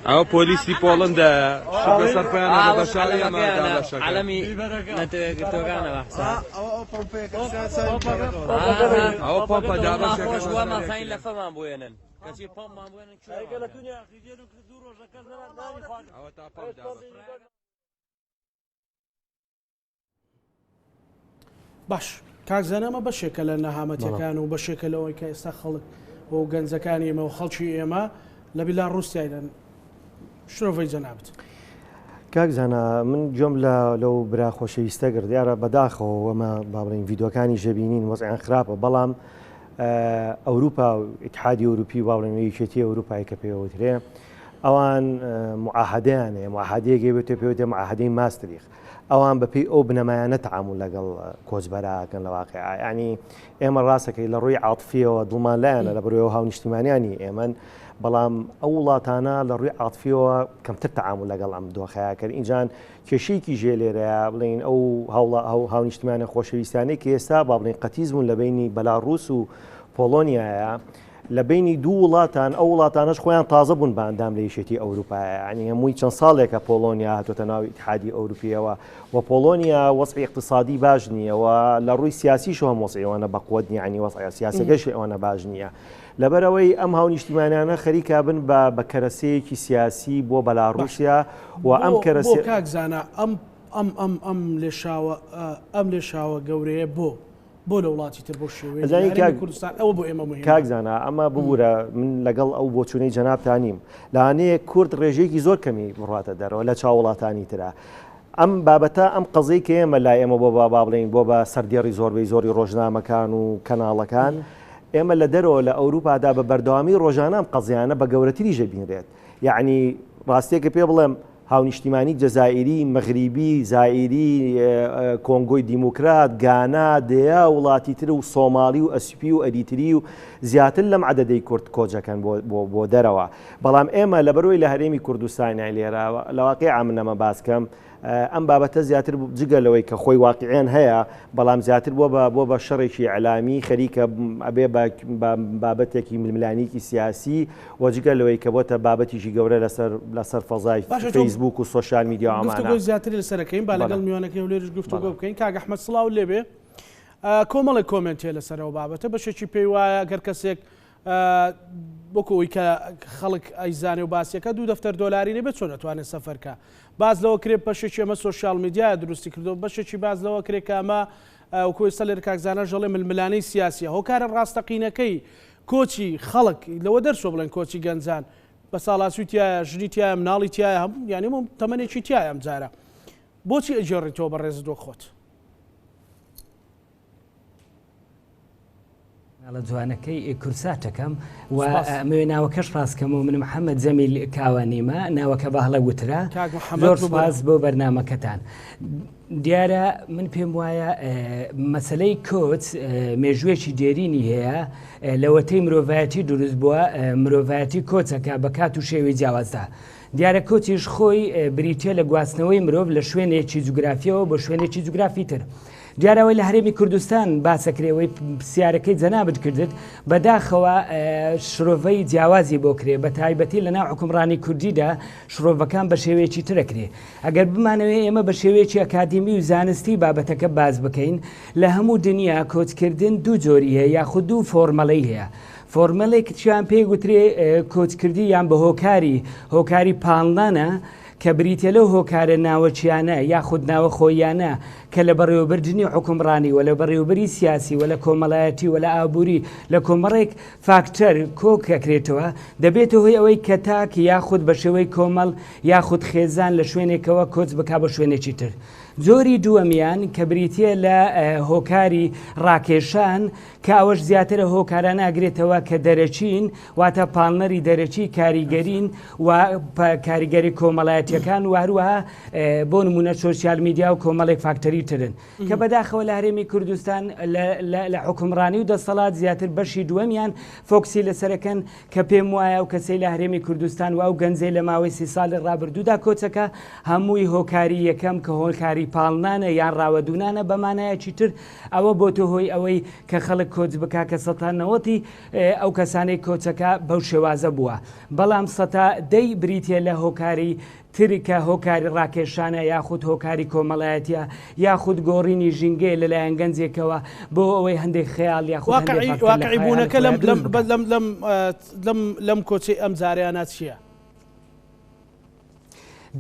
ئەوە پۆلیسی پۆڵندە بەسەر خۆیان بە شاری ئەمە دابەشەکە. عەلەمی نەتەوەیەکگرتووەکانە حساب. ئەوە پۆمپە دابەشەکە خۆش بووە مازانین لەفەمان بۆێنن کەچی پۆمپمان بۆێنن ئەوە تا پەمپ دابەش. باش کاک زانا ئەمە بەشێکە لە نەهامەتیەکان و بەشێکە لەوەی کە ئێستا خەڵک و گەنجەکانی ئێمە و خەڵکی ئێمە لە بیلاڕووسیایدان شرۆڤەی جەنابت. کاک زانا من گوێم لە لەو برا خۆشەویستە گرت دیارە بەداخەوە وەمە با بڵێین ڤیدۆکانی ژەبینین وەزعیان خراپە بەڵام ئەوروپا و ئیتحادی ئەوروپی با بڵێن یەکێتی ئەوروپای کە پێوترێ ئەوان معاهدەیان هەیە معاهدەیەک بێتێ پێوتێ معاهدەی ماستریخ ئەوان بەپێی ئەو بنەمایانە تەعامول لەگەڵ کۆچبەرا ئەکەن لە واقیعا یانی ئێمە ڕاستەکەی لە ڕووی عاتفیەوە دڵمان لایەنە لە بەرەوە هاونیشتیمانیانی ئێمەن بەڵام ئەو وڵاتانە لە ڕووی عاتفیەوە کەمتر تەعامول لەگەڵ ئەم دۆخەیە کەن ئینجان کێشەیەکی ژێ لێرەیە بڵین ئەو هاوڵا ئەو هاونیشتیمانە خۆشەویستانەی کە ئێستا با بڵین قەتیز بوون لە بینی بەلاڕوس و پۆڵۆنیایە. لە بەینی دوو وڵاتان، ئەو وڵاتانەش خۆیان تازە بوون بە ئەندام لە یەکێتی ئەوروپا، یانی هەمووی چەند ساڵێکە پۆڵۆنیا هاتۆتە ناو ئیتحادی ئەوروپیەوە و پۆڵۆنیا وەزعی ئیقتیسادی باش نییە و لە ڕووی سیاسیشەوە هەم وەزعی ئەوەنە بەقوەت نییە، یانی وەزعە سیاسەکەشی ئەوەنە باش نییە. لەبەرئەوەی ئەم هاونیشتیمانیانە خەریکە بن بە بە کەرەسەیەکی سیاسی بۆ بەلاڕووسیا و ئەم بۆ کەرەسە کاک زانا ئەم ئەم ئەم ئەم لێشاوە ئەم لێشاوە گەورەیە بۆ؟ بۆ لە وڵاتی تر بەو شێوەیە نییە؟ ئەزانی هەرێمی کاک کوردستان ئەوە بۆ ئێمە موهیمە. کاک زانا ئەمە ببورە من لەگەڵ ئەو بۆچوونەی جەنابتا نیم. لەوانەیە کورد ڕێژەیەکی زۆر کەمی بڕواتە دەرەوە لە چاو وڵاتانی ترا. ئەم بابەتە ئەم قەزیەی کە ئێمە لای ئێمە بۆ بە با بڵێین بۆ بە سەردێڕی زۆربەی زۆری ڕۆژنامەکان و کەناڵەکان ئێمە لە دەرەوە لە ئەوروپادا بە بەردەوامی ڕۆژانە ئەم قەزیانە بە گەورەتریش ئەبینرێت. یەعنی ڕاستیەکە پێ بڵێم هاونیشتیمانی جەزائیری، مەغریبی، زائیری، کۆنگۆی دیموکرات، گانا، دەیا وڵاتی تر و سۆماڵی و ئەسیوپی و ئەریتری و زیاتر لەم عەدەدەی کورد کۆچ ئەکەن بۆ دەرەوە. بەڵام ئێمە لەبەرئەوەی لە هەرێمی کوردستانین لێرە لە واقیعا من ئەمە باس کەم ئەم بابەتە زیاتر جگە لەوەی کە خۆی واقیعیان هەیە بەڵام زیاتر بووە بە بووە بە شەڕێکی ئیعلامی خەریکە ئەبێ بە بابەتێکی ململانیکی سیاسی و جگە لەوەی کە بۆتە بابەتیکی گەورە لەسەر لەسەر فەزای باشە تۆ فەیسبووک و social media و ئەمانە. گفتوگۆی زیاتری لەسەر ئەکەین با بەڵێ لەگەڵ میوانەکەی هەولێریش گفتوگۆ بەڵێ. بکەین کاک ئەحمەد سڵاوت لێبێ کۆمەڵێک کۆمێنت هەیە لەسەر ئەو بابەتە بەشێکی پێی وایە گەر کەسێک وەکو ئەوی کە خەڵک ئەیزانێ و باسیەکە دوو دەفتەر دۆلاری نەبێت چۆن ئەتوانێت سەفەر کا باس لەوە کرێ بەشێکی ئەمە social media یە دروستی کردو بەشێکی باس لەوە کرێ کە ئەمە وەکو ئێستا لێرە کاک زاناش دەڵێ ململانێی سیاسیە هۆکارە ڕاستەقینەکەی کۆچی خەڵک لەوە دەرچوە بڵێن کۆچی گەنجان بە ساڵاچوی تایە ژنی تایە مناڵی تایە هەموو یانی تەمەنێکی تایە ئەم جارە بۆچی ئەگێڕیتەوە بەڕێزت وەک خۆت؟ ماڵە جوانەکەی کورساتەکەم و ئەمەوێ ناوەکەش ڕاستکەمەوە من محەممەد جەمیل کاوانیمە ناوەکە بە هەڵە وترا زۆر سپاس بۆ بەرنمەکەتان. دیارە من پێم وایە مەسلەی کۆچ مێژوویەکی دێرینی هەیە لەوەتەی مرۆڤایەتی دروست بووە مرۆڤایەتی کۆچەکە بە کات و شێوی جیاوازدا دیارە کۆچیش خۆی بریتە لە گواستنەوەی مرۆڤ لە شوێنێکی جوگرافیەوە بۆ شوێنێکی جوگرافی تر. دیارە ئەوەی لە هەرێمی کوردستان باسەکرێ ئەوەی پرسیارەکەی جەنابت کردت بەداخەوە شرۆڤەی جیاوازی بۆ کرێ بە تایبەتی لە ناو حکومڕانی کوردیدا شرۆڤەکان بە شێوەیەکی ترەکرێ ئەگەر بمانەوێ ئێمە بە شێوەیەکی ئەکادیمی و زانستی بابەتەکە باس بکەین لە هەموو دنیا کۆچکردن دوو جۆری هەیە یاخود دوو فۆرمەڵەی هەیە فۆرمەلێک چیان پێ گوترێ کۆچکردی یان بە هۆکاری هۆکاری پاڵنانە کە بریتیە لەو هۆکارە ناوەکیانە یاخود ناوەخۆییانە کە لە بەڕێوەبردنی حوکمڕانی و لە بەڕێوەبری سیاسی و لە کۆمەڵایەتی و لە ئابووری لە کۆمەڵێک فاکتەر کۆکەکرێتەوە دەبێتە هۆی ئەوەی کە تاک یاخود بە شێوەی کۆمەڵ یاخود خێزان لە شوێنێکەوە کۆچ بکا بۆ شوێنێکی تر. جۆری دووەمیان کە بریتیە لە هۆکاری ڕاکێشان کە ئەوەش زیاتر ئەو هۆکارانە ئەگرێتەوە کە دەرەکین، واتە پاڵنەری دەرەکی کاریگەرین و کاریگەری کۆمەڵایەتیەکان و هەروەها بۆ نمونە social media و کۆمەڵێک فاکتەری ترن کە بەداخەوە لە هەرێمی کوردستان لە حکومڕانی و دەسەڵات زیاتر بەشی دووەمیان فۆکسی لەسەرەکەن کە پێم وایە ئەو کەسەی لە هەرێمی کوردستان و ئەو گەنجەی لە ماوەی سی ساڵی ڕابردوودا کۆچەکە هەمووی هۆکاری یەکەم کە هۆکاری پاڵنانە یان ڕاوەدوونانە بە مانایەکی تر ئەوە بۆتە هۆی ئەوەی کە خەڵک کۆچ بکا کە سەتا نەوەتی ئەو کەسانەی کۆچەکە بەو شێوازە بووە بەڵام سەتا دەی بریتە لە هۆکاری تر کە هۆکاری ڕاکێشانە یاخود هۆکاری کۆمەڵایەتیە یاخود گۆڕینی ژینگەیە لەلایەن گەنجێکەوە بۆ ئەوەی هەندێک خەیاڵ یاخود هەندێک واقعی فاکتەر لە واقعی خەیاڵی بوونەکە خۆیان لەم دروست لەم بکات. لەم لەم لەم لەم کۆچەی ئەم جارەیانە چییە؟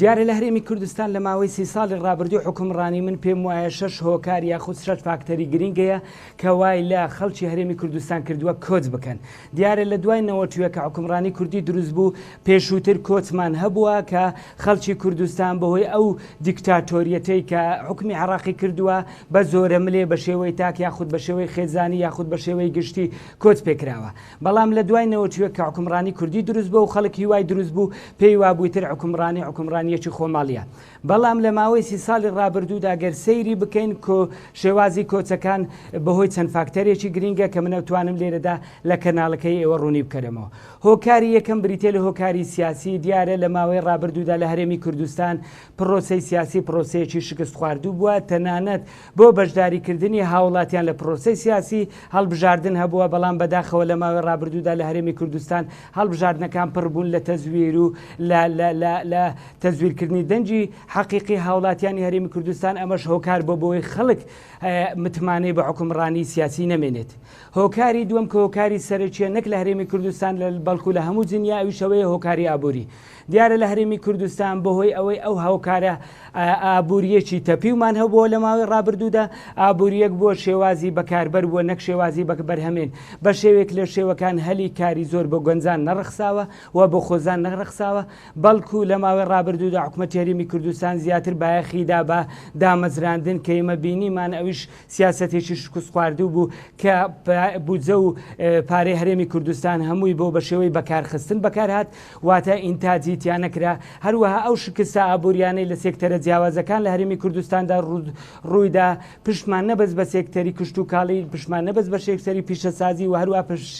دیارە لە هەرێمی کوردستان لە ماوەی سی ساڵی ڕابردوو حوکمڕانی من پێم وایە شەش هۆکار یاخود شەش فاکتەری گرینگ هەیە کە وای لە خەڵکی هەرێمی کوردستان کردووە کۆچ بکەن. دیارە لە دوای نەوەتویە کە حوکمڕانی کوردی دروست بوو پێشووتر کۆچمان هەبووە کە خەڵکی کوردستان بەهۆی ئەو دیکتاتۆریەتەی کە حوکمی عێڕاقی کردووە بە زۆرەملێ بە شێوەی تاک یاخود بە شێوەی خێزانی یاخود بە شێوەی گشتی کۆچ پێکراوە. بەڵام لە دوای نەوەتویەک کە حوکمڕانی کوردی دروست بوو و خەڵک هیوای دروست بوو پێی وابوو ئیتر حوکمڕانی حوکمڕانی. حوکمڕانییەکی خۆماڵییە. بەڵام لە ماوەی سی ساڵی ڕابردوودا گەر سەیری بکەین کۆ شێوازی کۆچەکان بەهۆی چەند فاکتەرێکی گرینگە کە من ئەتوانم لێرەدا لە کەناڵەکەی ئێوە ڕوونی بکەرەمەوە. هۆکاری یەکەم بریتیە لە هۆکاری سیاسی، دیارە لە ماوەی ڕابردوودا لە هەرێمی کوردستان پڕۆسەی سیاسی پڕۆسەیەکی شکستخواردوو بووە، تەنانەت بۆ بەشداریکردنی هاوڵاتیان لە پڕۆسەی سیاسی هەڵبژاردن هەبووە، بەڵام بەداخەوە لە ماوەی ڕابردوودا لە هەرێمی کوردستان هەڵبژاردنەکان پڕ بوون لە تەزویر و لە لە لە لە تەزویرکردنی دەنگی حەقیقی هاوڵاتیانی هەرێمی کوردستان، ئەمەش هۆکار بووە بۆی خەڵک متمانەی بە حوکمڕانی سیاسی نەمێنێت. هۆکاری دووەم کە هۆکاری سەرەکیە نەک لە هەرێمی کوردستان بەڵکو لە هەموو دنیا ئەویش ئەوەیە هۆکاری ئابووری. دیارە لە هەرێمی کوردستان بەهۆی ئەوەی ئەو هاوکارە ئابووریەکی تەپیومان هەبووە لە ماوەی ڕابردوودا، ئابووریەک بووە شێوازی بەکاربەر بووە نەک شێوازی بەرهەمێن، بە شێوەیەک لە شێوەکان هەلی کاری زۆر بۆ گەنجان نەڕەخساوە و بۆ خۆزان نەڕەخساوە، بەڵکو لە ماوەی ڕابردوودا حکومەتی هەرێمی کوردستان زیاتر بایەخی دا بە دامەزراندن کە ئێمە بینیمان ئەویش سیاسەتێکی شکستخواردوو بوو کە بودجە و پارەی هەرێمی کوردستان هەمووی بۆ بە شێوەی بەکارخستن بەکارهات واتە ئینتاجی تیا نەکرا هەروەها ئەو شکستە ئابووریانەی لە سێکتەرە جیاوازەکان لە هەرێمی کوردستاندا ڕوویدا پشتمان نەبەست بە سێکتەری کشتوکاڵی پشتمان نەبەست بە سێکتەری پیشەسازی و هەروە پشت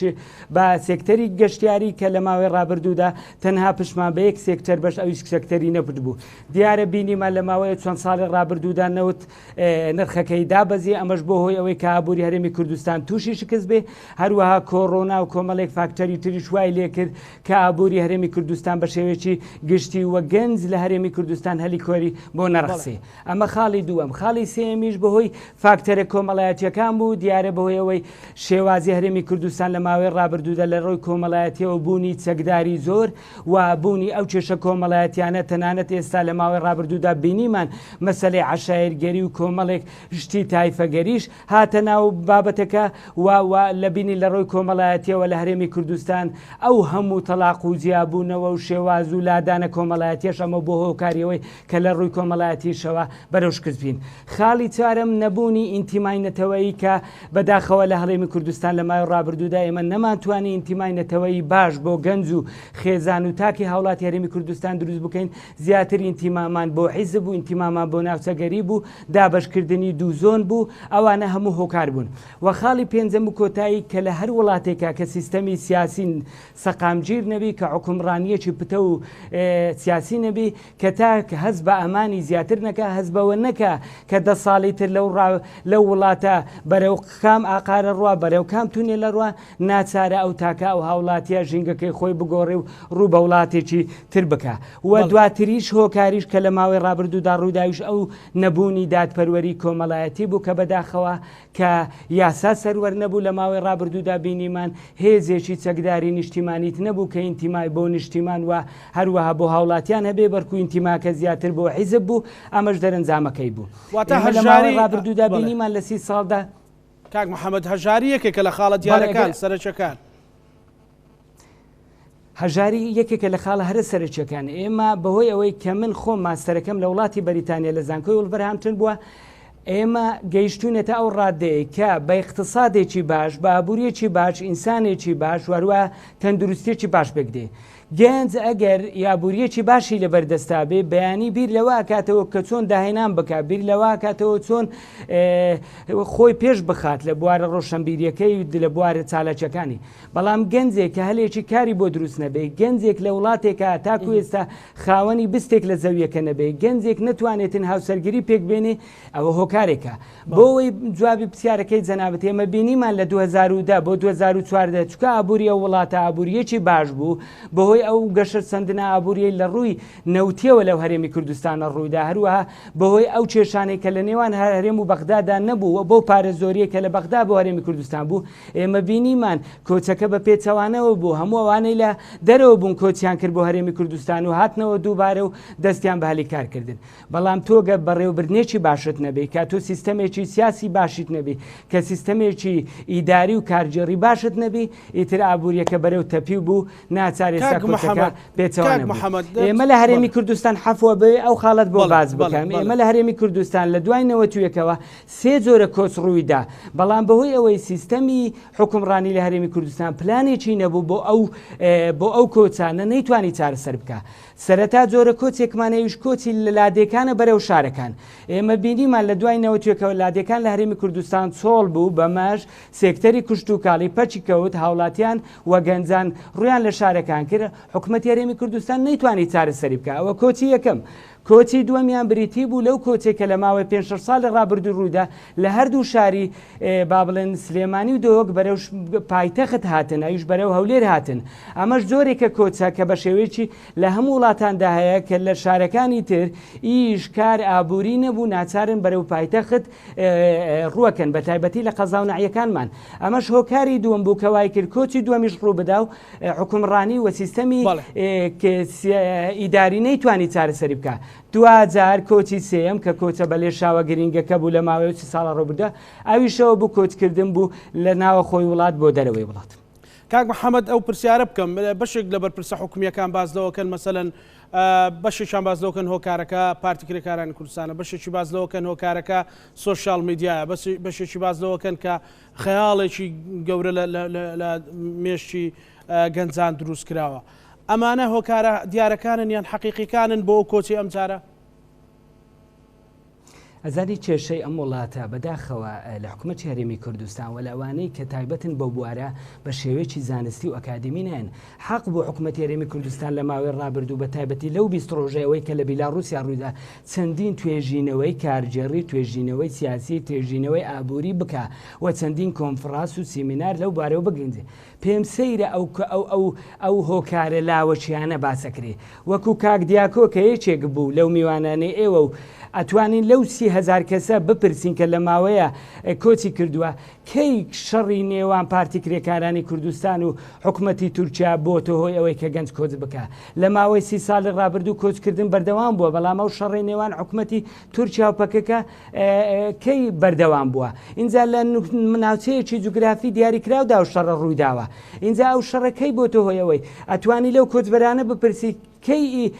بە سێکتەری گەشتیاری کە لە ماوەی ڕابردوودا تەنها پشتمان بە یەک سێکتەر بەش ئەویش سێکتەری نەوت بوو دیارە بینیمان لە ماوەی چەند ساڵی ڕابردوودا نەوت نرخەکەی دابەزی، ئەمەش بۆ هۆی ئەوەی کە ئابووری هەرێمی کوردستان تووشی شکست بێ، هەروەها کۆڕۆنا و کۆمەڵێک فاکتەری تریش وای لێکرد کە ئابووری هەرێمی کوردستان بە شێوەیەکی گشتی و گەنج لە هەرێمی کوردستان هەلی کاری بۆ نەڕەخسێ. ئەمە خاڵی دووەم. خاڵی سێیەمیش بەهۆی فاکتەرە کۆمەڵایەتییەکان بوو، دیارە بەهۆی ئەوەی شێوازی هەرێمی کوردستان لە ماوەی ڕابردوودا لە ڕووی کۆمەڵایەتییەوە بوونی چەکداری زۆر و بوونی ئەو کێشە کۆمەڵایەتیانە تەنانەت ئێستا لە ماوەی ڕابردوودا بینیمان مەسەلەی عەشایرگەری و کۆمەڵێک شتی تایفەگەریش هاتە ناو بابەتەکە و و لە بینی لە ڕووی کۆمەڵایەتیەوە لە هەرێمی کوردستان ئەو هەموو تەڵاق و جیابوونەوە و شێواز و لادانە کۆمەڵایەتیەش ئەمە بۆ هۆکاریەوەی کە لە ڕووی کۆمەڵایەتیشەوە بەرەو شکست بین. خاڵی چوارەم نەبوونی ئینتیمای نەتەوەیی کە بەداخەوە لە هەڵێمی کوردستان لە ماوەی ڕابردوودا ئێمە نەمانتوانی ئینتیمای نەتەوەیی باش بۆ گەنج و خێزان و تاکی هاوڵاتی هەرێمی کوردستان دروست بکەین زیاتر ئینتیمامان بۆ حیزب و ئینتیمامان بۆ ناوچەگەری بوو دابەشکردنی دوو زۆن بوو ئەوانە هەموو هۆکار بوون و خاڵی پێنجەم و کۆتایی کە لە هەر وڵاتێکا کە سیستەمی سیاسی سەقامگیر نەبی کە حوکمڕانییەکی پتەو و سیاسی نەبی کە تاک هەست بە ئەمانی زیاتر نەکا، هەست بەوە نەکا کە دە ساڵی تر لەو ڕا لەو وڵاتە بەرەو کام ئاقارە ڕوا، بەرەو کام تونێلە ڕوا، ناچارە ئەو تاکە، ئەو هاوڵاتییە ژینگەکەی خۆی بگۆڕێ و ڕوو بە وڵاتێکی تر بکا. و دواتریش هۆکاریش کە لە ماوەی ڕابردوودا ڕوویداویش ئەو نەبوونی دادپەروەری کۆمەڵایەتی بوو کە بەداخەوە کە یاسا سەروەر نەبوو لە ماوەی ڕابردوودا بینیمان هێزێکی چەکداری نیشتیمانیت نەبوو کە ئینتیمای بۆ نیشتیمان و هەروەها بۆ هاوڵاتیان هەبێ بەرکو ئینتیماکە زیاتر بۆ حیزب بوو ئەمەش دەرەنجامەکەی بوو واتە ئێمە لە ماوەی هەژاری ڕابردوودا بەڵێ. بینیمان لە سی ساڵدا کاک محەمەد هەژاری یەکێکە لە خاڵە بەڵێ دیارەکان گەر سەرەکیەکان. هەژاری یەکێکە لە خاڵە هەرە سەرەکیەکان، ئێمە بەهۆی ئەوەی کە من خۆم ماستەرەکەم لە وڵاتی بەریتانیا لە زانکۆی وڵڤەرهامپتن بووە، ئێمە گەیشتوینەتە ئەو ڕادەیە کە بە ئیقتسادێکی باش، بە ئابووریەکی باش، ئینسانێکی باش و هەروەها تەندروستیەکی باش پێک دێ. گەنج ئەگەر ئابووریەکی باشی لەبەر دەستا بێ، بەیانی بیر لەوە ئەکاتەوە کە چۆن داهێنان بکا، بیر لەوە ئەکاتەوە چۆن خۆی پێش بخات لە بوارە ڕۆشەنبیریەکەی و لە بوارە چالاکیەکانی. بەڵام گەنجێک کە هەلێکی کاری بۆ دروست نەبێ، گەنجێک لە وڵاتێکا تاکو ئێستا خاوەنی بستێک لە زەویەکە نەبێ، گەنجێک نەتوانێتن هاوسەرگیری پێک بێنێ، ئەوە هۆکارێکە. بۆ ئەوەی جوابی پرسیارەکەی جەنابت، ئێمە بینیمان لە 2010 بۆ 2014 چونکە ئابووری ئەو وڵاتە ئابوورییەکی باش بوو، بەهۆی ئەو گەشەسەندنە ئابووریەی لە ڕووی نەوتیەوە لەو هەرێمی کوردستانە ڕوویدا، هەروەها بەهۆی ئەو کێشانەی کە لە نێوان هەرێم و بەغدادا نەبوو و بەو پارە زۆریەی کە لە بەغدا بۆ هەرێمی کوردستان بوو، ئێمە بینیمان کۆچەکە بە پێچەوانەوە بوو، هەموو ئەوانەی لە دەرەوە بوون کۆچیان کرد بۆ هەرێمی کوردستان و هاتنەوە دووبارە و دەستیان بە هەلی کار کردن. بەڵام تۆ گەر بەڕێوەبردنێکی باشت نەبێ، کە تۆ سیستەمێکی سیاسی باشیت نەبی، کە سیستەمێکی ئیداری و کارگێڕی باشت نەبی، ئیتر ئابووریەکە بەرەو تەپیو بوو، ناچار کاک ئێستا. کۆچەکە پێچەوانە بوو. ئێمە لە هەرێمی کوردستان حەفوە بێ ئەو خاڵەت بۆ باس بکەم ئێمە لە هەرێمی کوردستان لە دوای نەوەتویەکەوە سێ جۆرە کۆچ ڕوویدا بەڵام بەهۆی ئەوەی سیستەمی حوکمڕانی لە هەرێمی کوردستان پلانێکی نەبوو بۆ ئەو بۆ ئەو کۆچانە نەیتوانی چارەسەر بکا. سەرەتا جۆرە کۆچێکمان ئەویش کۆچی لە لادێکانە بەرەو شارەکان. ئێمە بینیمان لە دوای نەوەتوێکەوە لادێکان لە هەرێمی کوردستان چۆڵ بوو بەمەش سێکتەری کشتوکاڵی پەکی کەوت هاوڵاتیان و گەنجان ڕوویان لە شارەکان کرد حکومەتی هەرێمی کوردستان نەیتوانی چارەسەری بکا ئەوە کۆچی یەکەم. کۆچی دووەمیان بریتی بوو لەو کۆچەی کە لە ماوەی پێنج شەش ساڵی ڕابردوو ڕوویدا لە هەردوو شاری با بڵێن سلێمانی و دهۆک بەرەو پایتەخت هاتن ئەویش بەرەو هەولێر هاتن ئەمەش جۆرێکە کۆچە کە بە شێوەیەکی لە هەموو وڵاتاندا هەیە کە لە شارەکانی تر ئیش کار ئابووری نەبوو ناچارن بەرەو پایتەخت ڕووەکەن بە تایبەتی لە قەزا و ناحیەکانمان ئەمەش هۆکاری دووەم بوو کە وای کرد کۆچی دووەمیش ڕوو بدا و حوکمڕانی و سیستەمی ئیداری نەیتوانی چارەسەری بکا. دواجار کۆچی سێیەم کە کۆچە بە لێشاوە گرینگەکە بوو لە ماوەی ئەو چ ساڵە ڕووبدا، ئەویشەوە بوو کۆچکردن بوو لە ناوەخۆی وڵات بۆ دەرەوەی وڵات. کاک محەمەد ئەو پرسیارە بکەم، بەشێک لە بەرپرسە حکومییەکان باس لەوە کەن مەسەلەن بەشێکیان باس لەوە کەن هۆکارەکە پارتی کرێکارانی کوردستانە، بەشێکی باس لەوە کەن هۆکارەکە سۆشیال میدیایە، بەشێکی باس لەوە کەن کە خەیاڵێکی گەورە لە مێشکی گەنجان دروست کراوە. ئەمانە هۆکارە دیارەکانن یان حەقیقیکانن بۆ ئەو کۆچەی ئەمجارە؟ ئەزانی کێشەی ئەم وڵاتە بەداخەوە لە حکومەتی هەرێمی کوردستان و لە ئەوانەی کە تایبەتن بەو بوارە بە شێوەیەکی زانستی و ئەکادیمی نایەن. حەق بوو حکومەتی هەرێمی کوردستان لە ماوەی ڕابردوو بە تایبەتی لەو 20 ڕۆژەی ئەوەی کە لە بیلاڕوسیا ڕوویدا چەندین توێژینەوەی کارگێڕی، توێژینەوەی سیاسی، توێژینەوەی ئابووری بکا و چەندین کۆنفڕاس و سیمینار لەو بارەوە بگەینجێ. پێم سەیرە ئەو ئەو ئەو ئەو هۆکارە لاوەکیانە باس ئەکرێ. وەکوو کاک دیاکۆ کە یەکێک بوو لەو میوانانەی ئێوە و ئەتوانین لەو 30,000 کەسە بپرسین کە لە ماوەیە کۆچی کردووە کەی شەڕی نێوان پارتی کرێکارانی کوردستان و حکومەتی تورکیا بۆتە هۆی ئەوەی کە گەنج کۆچ بکا؟ لە ماوەی سی ساڵی ڕابردوو کۆچکردن بەردەوام بووە، بەڵام ئەو شەڕەی نێوان حکومەتی تورکیا و پەکەکە کەی بەردەوام بووە؟ ئینجا لە ناوچەیەکی جوگرافی دیاریکراودا ئەو شەڕە ڕوویداوە. ئینجا ئەو شەڕە کەی بۆتە هۆی ئەوەی ئەتوانی لەو کۆچبەرانە بپرسی کەی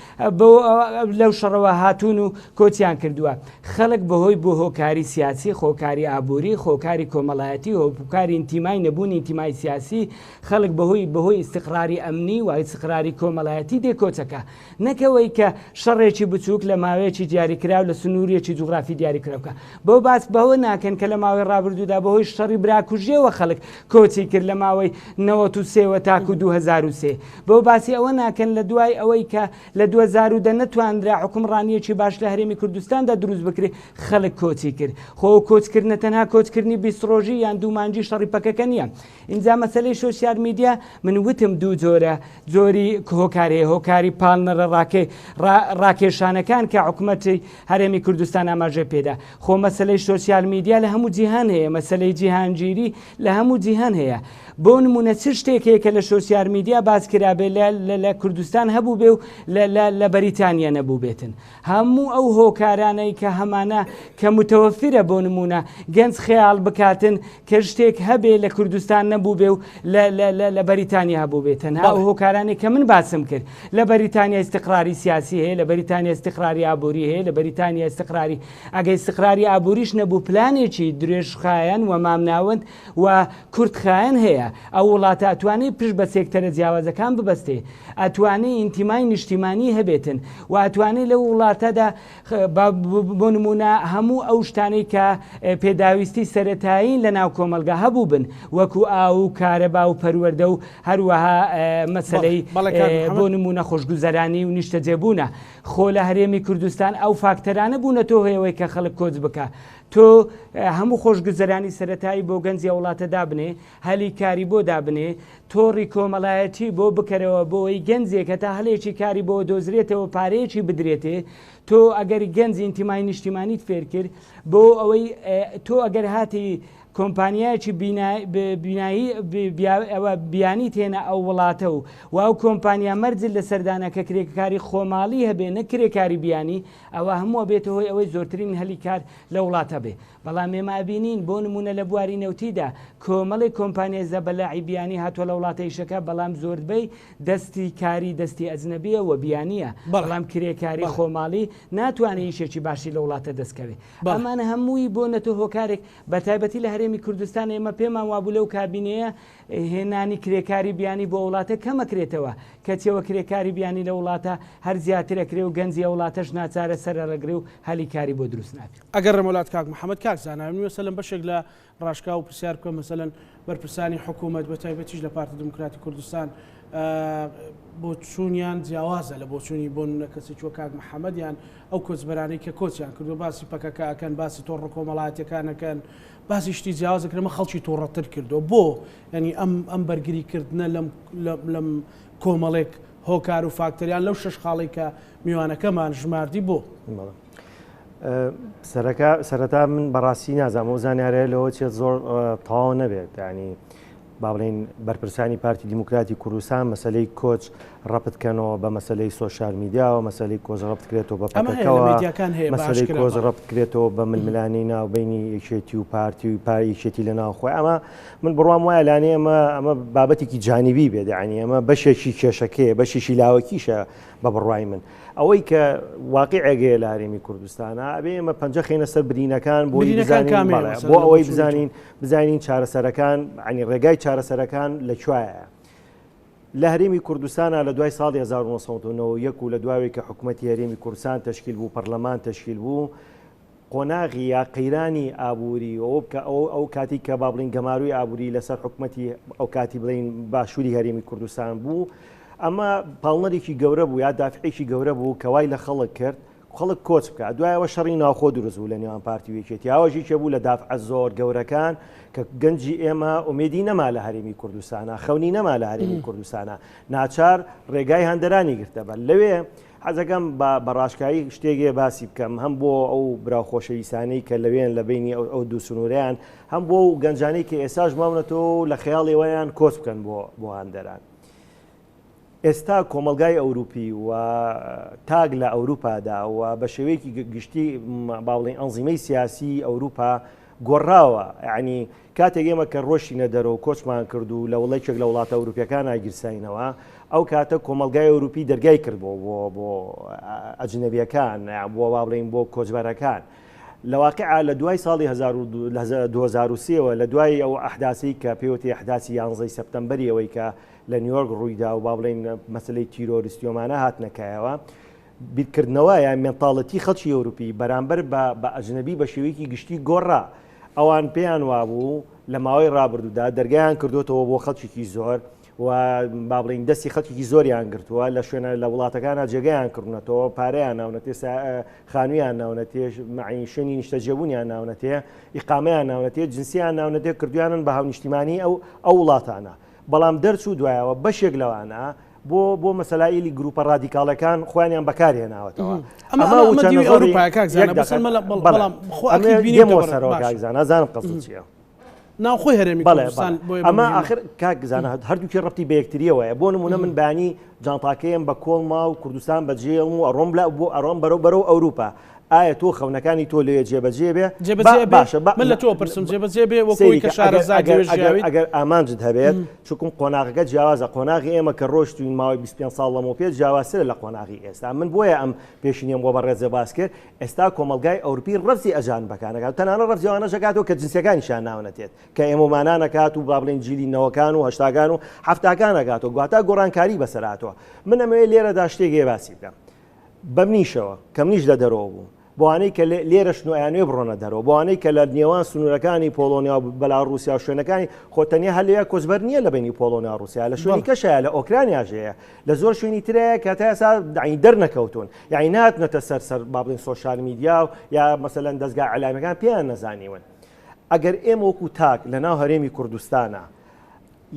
لەو شەڕەوە هاتوون و کۆچیان کردووە؟ خەڵک بەهۆی بۆ هۆکاری سیاسی، خۆکاری ئابووری، خۆکاری کۆمەڵایەتی، هۆکاری ئینتیمای نەبوونی ئینتیمای سیاسی، خەڵک بەهۆی بەهۆی ئیستقراری ئەمنی و ئیستقراری کۆمەڵایەتی دێ کۆچەکا. نەک ئەوەی کە شەڕێکی بچووک لە ماوەیەکی دیاریکراو لە سنوورێکی جوغرافی دیاریکراو بکا. بەو باس بەوە ناکەن کە لە ماوەی ڕابردوودا بەهۆی شەڕی براکوژییەوە خەڵک کۆچی کرد لە ماوەی 93 وە تاکوو 2003. بەو باسی ئەوە ناکەن لە دوای ئەوەی کە لە 2010 نەتوانرا حوکمڕانییەکی باش لە هەرێمی کوردستاندا دروست بکرێ خەڵک کۆچی کرد. خۆ ئەو کۆچکردنە تەنها کۆچکردنی 20 ڕۆژی یان دوو مانگی شەڕی پەکەکە نییە. ئینجا مەسەلەی سۆشیال میدیا من وتم دوو جۆرە جۆری هۆکار هەیە هۆکاری پاڵنەرە ڕاکێ ڕاکێشانەکان کە حکومەتی هەرێمی کوردستان ئاماژەی پێدا خۆ مەسەلەی سۆشیال میدیا لە هەموو جیهان هەیە مەسەلەی جیهانگیری لە هەموو جیهان هەیە بۆ نمونە چ شتێک هەیە کە لە سۆشیال میدیا باس کرابێ لە کوردستان هەبوو بێ و لە بەریتانیا نەبوو بێتن هەموو ئەو هۆکارانەی کە هەمانە کە متوفرە بۆ نموونە گەنج خەیاڵ بکاتن کە شتێک هەبێ لە کوردستان نەبووبێ و لە بەریتانیا هەبووبێ تەنها ئەو هۆکارانەی کە من باسم کرد لە بەریتانیا ئیستقراری سیاسی هەیە لە بەریتانیا ئیستقراری ئابووری هەیە لە بەریتانیا ئیستقراری ئەگە ئیستقراری ئابووریش نەبوو پلانێکی درێژخایەن و مامناوەند و کورتخایەن هەیە ئەو وڵاتە ئەتوانێ پشت بە سێکتەرە جیاوازەکان ببەستێ، ئەتوانێ ئینتیمای نیشتیمانی هەبێتن و ئەتوانێ لەو وڵاتەدا بۆ نموونە هەموو ئەو شتانەی کە پێداویستی سەرەتایین لە ناو کۆمەڵگا هەبووبن وەکو ئاو و کارەبا و پەروەردە و هەروەها مەسەلەی بۆ نموونە خۆشگوزەرانی و نیشتەجێبوونە. خۆ لە هەرێمی کوردستان ئەو فاکتەرانە بوونەتە هۆی ئەوەی کە خەڵک کۆچ بکا. تۆ هەموو خۆشگوزەرانی سەرەتایی بۆ گەنجی ئەو وڵاتە دابنێ، هەلی کاری بۆ دابنێ، تۆڕی کۆمەڵایەتی بۆ بکەرەوە بۆ ئەوەی گەنجێک هەتا هەلێکی کاری بۆ دۆزرێتەوە پارەیەکی بدرێتێ، تۆ ئەگەر گەنج ئینتیمای نیشتیمانیت فێر کرد بۆ ئەوەی تۆ ئەگەر هاتی. کۆمپانیایەکی بینایی ئەوە بیانی تێنە ئەو وڵاتە و و ئەو کۆمپانیا مەرجت لەسەر دانا کە کرێکاری خۆماڵی هەبێ نەک کرێکاری بیانی ئەوە هەموو ئەبێتە هۆی ئەوەی زۆرترین هەلی کار لە وڵاتە بێ بەڵام ئێمە ئەبینین بۆ نمونە لە بواری نەوتیدا کۆمەڵێک کۆمپانیای زەبەلاحی بیانی هاتووە لە وڵاتە ئیشەکە بەڵام زۆربەی دەستی کاری دەستی ئەجنەبیە و بیانیە بەڵام کرێکاری خۆماڵی ناتوانێ ئیشێکی باشی لە وڵاتە دەستکەوێ ئەمانە هەمووی بۆنەتە هۆکارێک بە تایبەتی لە هەرێمی کوردستان ئێمە پێمان وابوو لەو کابینەیە هێنانی کرێکاری بیانی بۆ وڵاتە کەمەکرێتەوە کەچیەوە کرێکاری بیانی لە وڵاتە هەر زیاتر ئەکرێ و گەنجی ئەو وڵاتەش ناچارە سەرەڕەگرێ و هەلی کاری بۆ دروست نابێ. ئەگەڕێمەوە لات کاک محەمەد، کاک زانا من مەسەلەن بەشێک لە ڕاشکاو پرسیار بکەم مەسەلەن بەرپرسانی حکوومەت بە تایبەتیش لە پارتی دیموکراتی کوردستان بۆچوونیان جیاوازە لە بۆچوونی بۆ نمونە کەسێکی وەک کاک محەمەد یان ئەو کۆچبەرانەی کە کۆچیان کردو باسی پەکەکە ئەکەن باسی تۆڕە کۆمەڵایەتیەکان ئەکەن باسی شتی جیاواز ئەکەن ئەمە خەڵکی توڕەتر کردو بۆ یعنی ئەم ئەم بەرگری کردنە لەم لەم کۆمەڵێک هۆکار و فاکتەریان لەو شش خاڵی کە میوانەکەمان ژماردی بۆ سەرەکە سەرەتا من بەڕاستی نازانم ئەو زانیارەیە لەوە چێت زۆر تەواو نەبێت ینی با بڵێین بەرپرسانی پارتی دیموکراتی کوردستان مەسەلەی کۆچ ڕەپت کەنەوە بە مەسەلەی سۆشیال میدیاوە، مەسەلەی کۆچ ڕەبت کرێتەوە بە ئەمە هەیە لە پەکەکەوە، مێدیاکان هەیە بە مەسەلەی ئاشکرا کۆچ بەڵێ. ڕەبت کرێتەوە بە ململانێی ناوبەینی یەکێتی و پارتی و پار یەکێتی لە ناوخۆی ئەمە من بڕوام وایە لانێ ئەمە ئەمە بابەتێکی جانبی بێت یانی ئەمە بەشێکی کێشەکەیە بەشێکی لاوەکیشە بە بڕوای من ئەوەی کە واقیعێک هەیە لە هەرێمی کوردستانە ئەبێ ئێمە پەنجە خەینە سەر برینەکان بۆی برینەکان بزانین کامەیە بەڵێ مەسەلەن بۆ لە ئەوەی بۆچوونی تۆ؟ بزانین بزانین چارەسەرەکان عنی ڕێگای چارەسەرەکان لە کوایە لە هەرێمی کوردستانە لە دوای ساڵی 1991 و لە دواوێک کە حکوومەتی هەرێمی کوردستان تەشکیل بوو پەرلەمان تەشکیل بوو قۆناغی یا قەیرانی ئابووری ئەو کە ئەو ئەو کاتی کە با بڵین گەماروی ئابووری لەسەر حکوومەتی ئەو کاتی بڵین باشووری هەرێمی کوردستان بوو ئەمە پاڵنەرێکی گەورە بوو یا دافعێکی گەورە بوو کە وای لە خەڵک کرد خەڵک کۆچ بکات، دوایەوە شەڕی ناوخۆ دروست بوو لە نێوان پارتی و یەکێتی، ئەوەش یەکێ بوو لە دافعە زۆر گەورەکان کە گەنجی ئێمە ئومێدی نەما لە هەرێمی کوردستانا، خەونی نەما لە هەرێمی کوردستانا، ناچار ڕێگای هەندەرانی گرتە بەر. لەوێ حەزەکەم بە بە ڕاشکایی شتێک باسی بکەم هەم بۆ ئەو برا خۆشەویستانەی کە لەوێن لە بەینی ئەو ئەو دوو سنوورەیان، هەم بۆ ئەو گەنجانەی کە ئێستاش ماونەتەوە و لە خەیاڵی ئەوەیان کۆچ بکەن بۆ بۆ هەندەران. ئێستا کۆمەڵگای ئەوروپی و تاک لە ئەوروپادا و بە شێوەیەکی گشتی با بڵێین ئەنزیمەی سیاسی ئەوروپا گۆڕاوە یعنی کاتێک ئێمە کە ڕۆشتینە دەرەوە کۆچمان کرد و لە وڵێکێک لە وڵاتە ئەوروپیەکان گیرساینەوە ئەو کاتە کۆمەڵگای ئەوروپی دەرگای کرد بۆ بۆ بۆ ئەجنەبیەکان بۆ با بڵێین بۆ کۆچبەرەکان لە واقعا لە دوای ساڵی 2023 ەوە لە دوای ئەو ئەحداسی کە پێوتی ئەحداسی 11 سپتەمبەری ئەوەی کە لە نیویۆرک ڕوویدا و با بڵێین مەسەلەی تیرۆریستی ئەمانە هاتنە کایەوە، بیرکردنەوە یان mentality خەڵکی ئەوروپی بەرامبەر بە بە ئەجنەبی بە شێوەیەکی گشتی گۆڕا. ئەوان پێیان وابوو لە ماوەی ڕابردوودا دەرگایان کردوتەوە بۆ خەڵکێکی زۆر و با بڵێین دەستی خەڵکێکی زۆریان گرتووە لە شوێنە لە وڵاتەکانە جێگەیان کردونەتەوە پارەیان ناونەتێ خانوویان ناونەتێ مەعین شوێنی نیشتەجێبوونیان ناونەتێ ئیقامەیان ناونەتێ جنسیان ناونەتێ کردویانن بە هاونیشتیمانی ئەو ئەو وڵاتانە بەڵام دەرچوو دوایەوە بەشێک لەوانە بۆ بۆ مەسەلایلی گروپە ڕادیکاڵەکان خۆیانیان بەکارهێناوەتەوە. ئەمە ئەمە وچە دیوی ئەوروپایە کاک زانا بەس بەڵام خۆ ئەکید بینی دێمەوە سەرەوە کاک زانا زانم قەسدت چییە. ناوخۆی هەرێمی کوردستان بۆیە ئەمە ئاخر کاک زانا هەردووکی ڕەبتی بە یەکتریەوەیە بۆ نمونە من بەیانی جانتاکەیم بە کۆڵما و کوردستان بەجێڵم و ئەڕۆم لە بۆ ئەڕۆم بەرەو بەرەو ئەوروپا ئایا تۆ خەونەکانی تۆ لەوێ جێبەجێ بێ؟ جێبەجێ بێ؟ باشە با من لە تۆ پرسم جێبەجێ بێ وەکو ئەوەی کە شارەزای لەوێ ژیاویت؟ ئەگەر ئامانجت هەبێت، چونکم قۆناغەکە جیاوازە، قۆناغی ئێمە کە ڕۆشتوین ماوەی 25 ساڵ لەمەوپێش جیاوازترە لە قۆناغی ئێستا. من بۆیە ئەم پێشینەم بۆ بەڕێزێ باس کرد، ئێستا کۆمەڵگای ئەوروپی ڕەفزی ئەجانبەکان ئەکات، تەنانەت ڕەفزی ئەوانەش ئەکاتەوە کە جنسیەکانیشیان ناونەتێت، کە ئێمەمانان ئەکات و با بڵێین جیلی نەوەکان و هەشتاکان و حەفتاکان ئەکاتەوە، گواتا گۆڕانکاری بەسەر هاتووە. من ئەمەوێ لێرەدا شتێک هەیە باسی بکەم. بەمنیشەوە، کە منیش لە دەرەوە بووم، بۆوانەی کە لێرەشن و ئەیانەوێ بڕۆنە دەرەوە، بۆوانەی کە لە نێوان سنوورەکانی پۆڵۆنیا و بەلاڕووسیا و شوێنەکانی، خۆ تەنیا هەر لەویا کۆچبەر نییە لە بەینی پۆڵۆنیا و ڕووسیا، لە شوێنی کەش هەیە، لە ئۆکرانیاش هەیە، لە زۆر شوێنی تر هەیە کە تا ئێستا یەعنی دەرنەکەوتوون، یەعنی نەهاتنەتە سەر سەر با بڵێین سۆشیال میدیا و یا مەسەلەن دەزگا ئیعلامییەکان پێیان نەزانیون. ئەگەر ئێمە وەکوو تاک لە ناو هەرێمی کوردستانا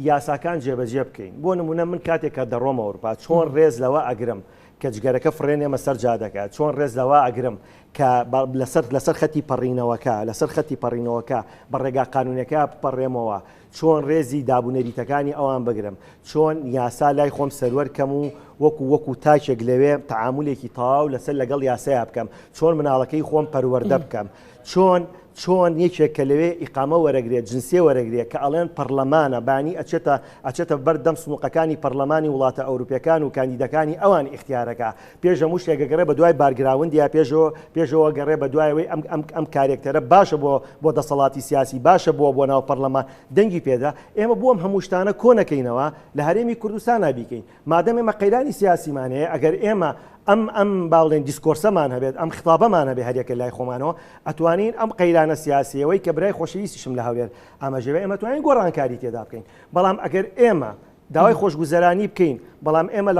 یاساکان جێبەجێ بکەین. بۆ نموونە من کاتێک کە دەڕۆمە ئەوروپا چۆن ڕێز لەوە ئەگرم کە جگەرەکە فڕێنێمە سەر جادەکە، چۆن ڕێز لەوە ئەگرم کە لەسەر لەسەر خەتی پەڕینەوەکە لەسەر خەتی پەڕینەوەکە بە ڕێگا قانونەکە بپەڕێمەوە چۆن ڕێزی دابونەریتەکانی ئەوان بگرم چۆن یاسا لای خۆم سەروەر کەم و وەکو وەکو تاکێک لەوێ تەعامولێکی تەواو لەسەر لەگەڵ یاسایا بکەم چۆن مناڵەکەی خۆم پەروەردە بکەم چۆن چۆن یەکێک کە لەوێ ئیقامە وەرەگرێت جنسیە وەرەگرێت کە ئەڵێن پەڕلەمانە بانی ئەچێتە ئەچێتە بەر دەم سنوقەکانی پەڕلەمانی وڵاتە ئەوروپیەکان و کاندیدەکانی ئەوان ئیختیارەکا پێش هەموو شتێک ئەگەڕێ بە دوای background یا پێشەوە پێشەوە گەڕێ بە دوای ئەوەی ئەم ئەم ئەم کارێکتەرە باشە بۆ بۆ دەسەڵاتی سیاسی باشە بۆ بۆ ناو پەڕلەمان دەنگی پێدا ئێمە بۆ ئەم هەموو شتانە کۆ نەکەینەوە لە هەرێمی کوردستانا بیکەین مادەم ئێمە قەیرانی سیاسیمان هەیە ئەگەر ئێمە ئەم ئەم با بڵێین discourse ەمان هەبێت ئەم خطابەمان هەبێ هەریەکە لای خۆمانەوە ئەتوانین ئەم قەیرانە سیاسیەوەی کە برای خۆشەویستیشم لە هەولێر ئاماژەی بە ئێمە توانین گۆڕانکاری تێدا بکەین بەڵام ئەگەر ئێمە داوای خۆشگوزەرانی بکەین بەڵام ئێمە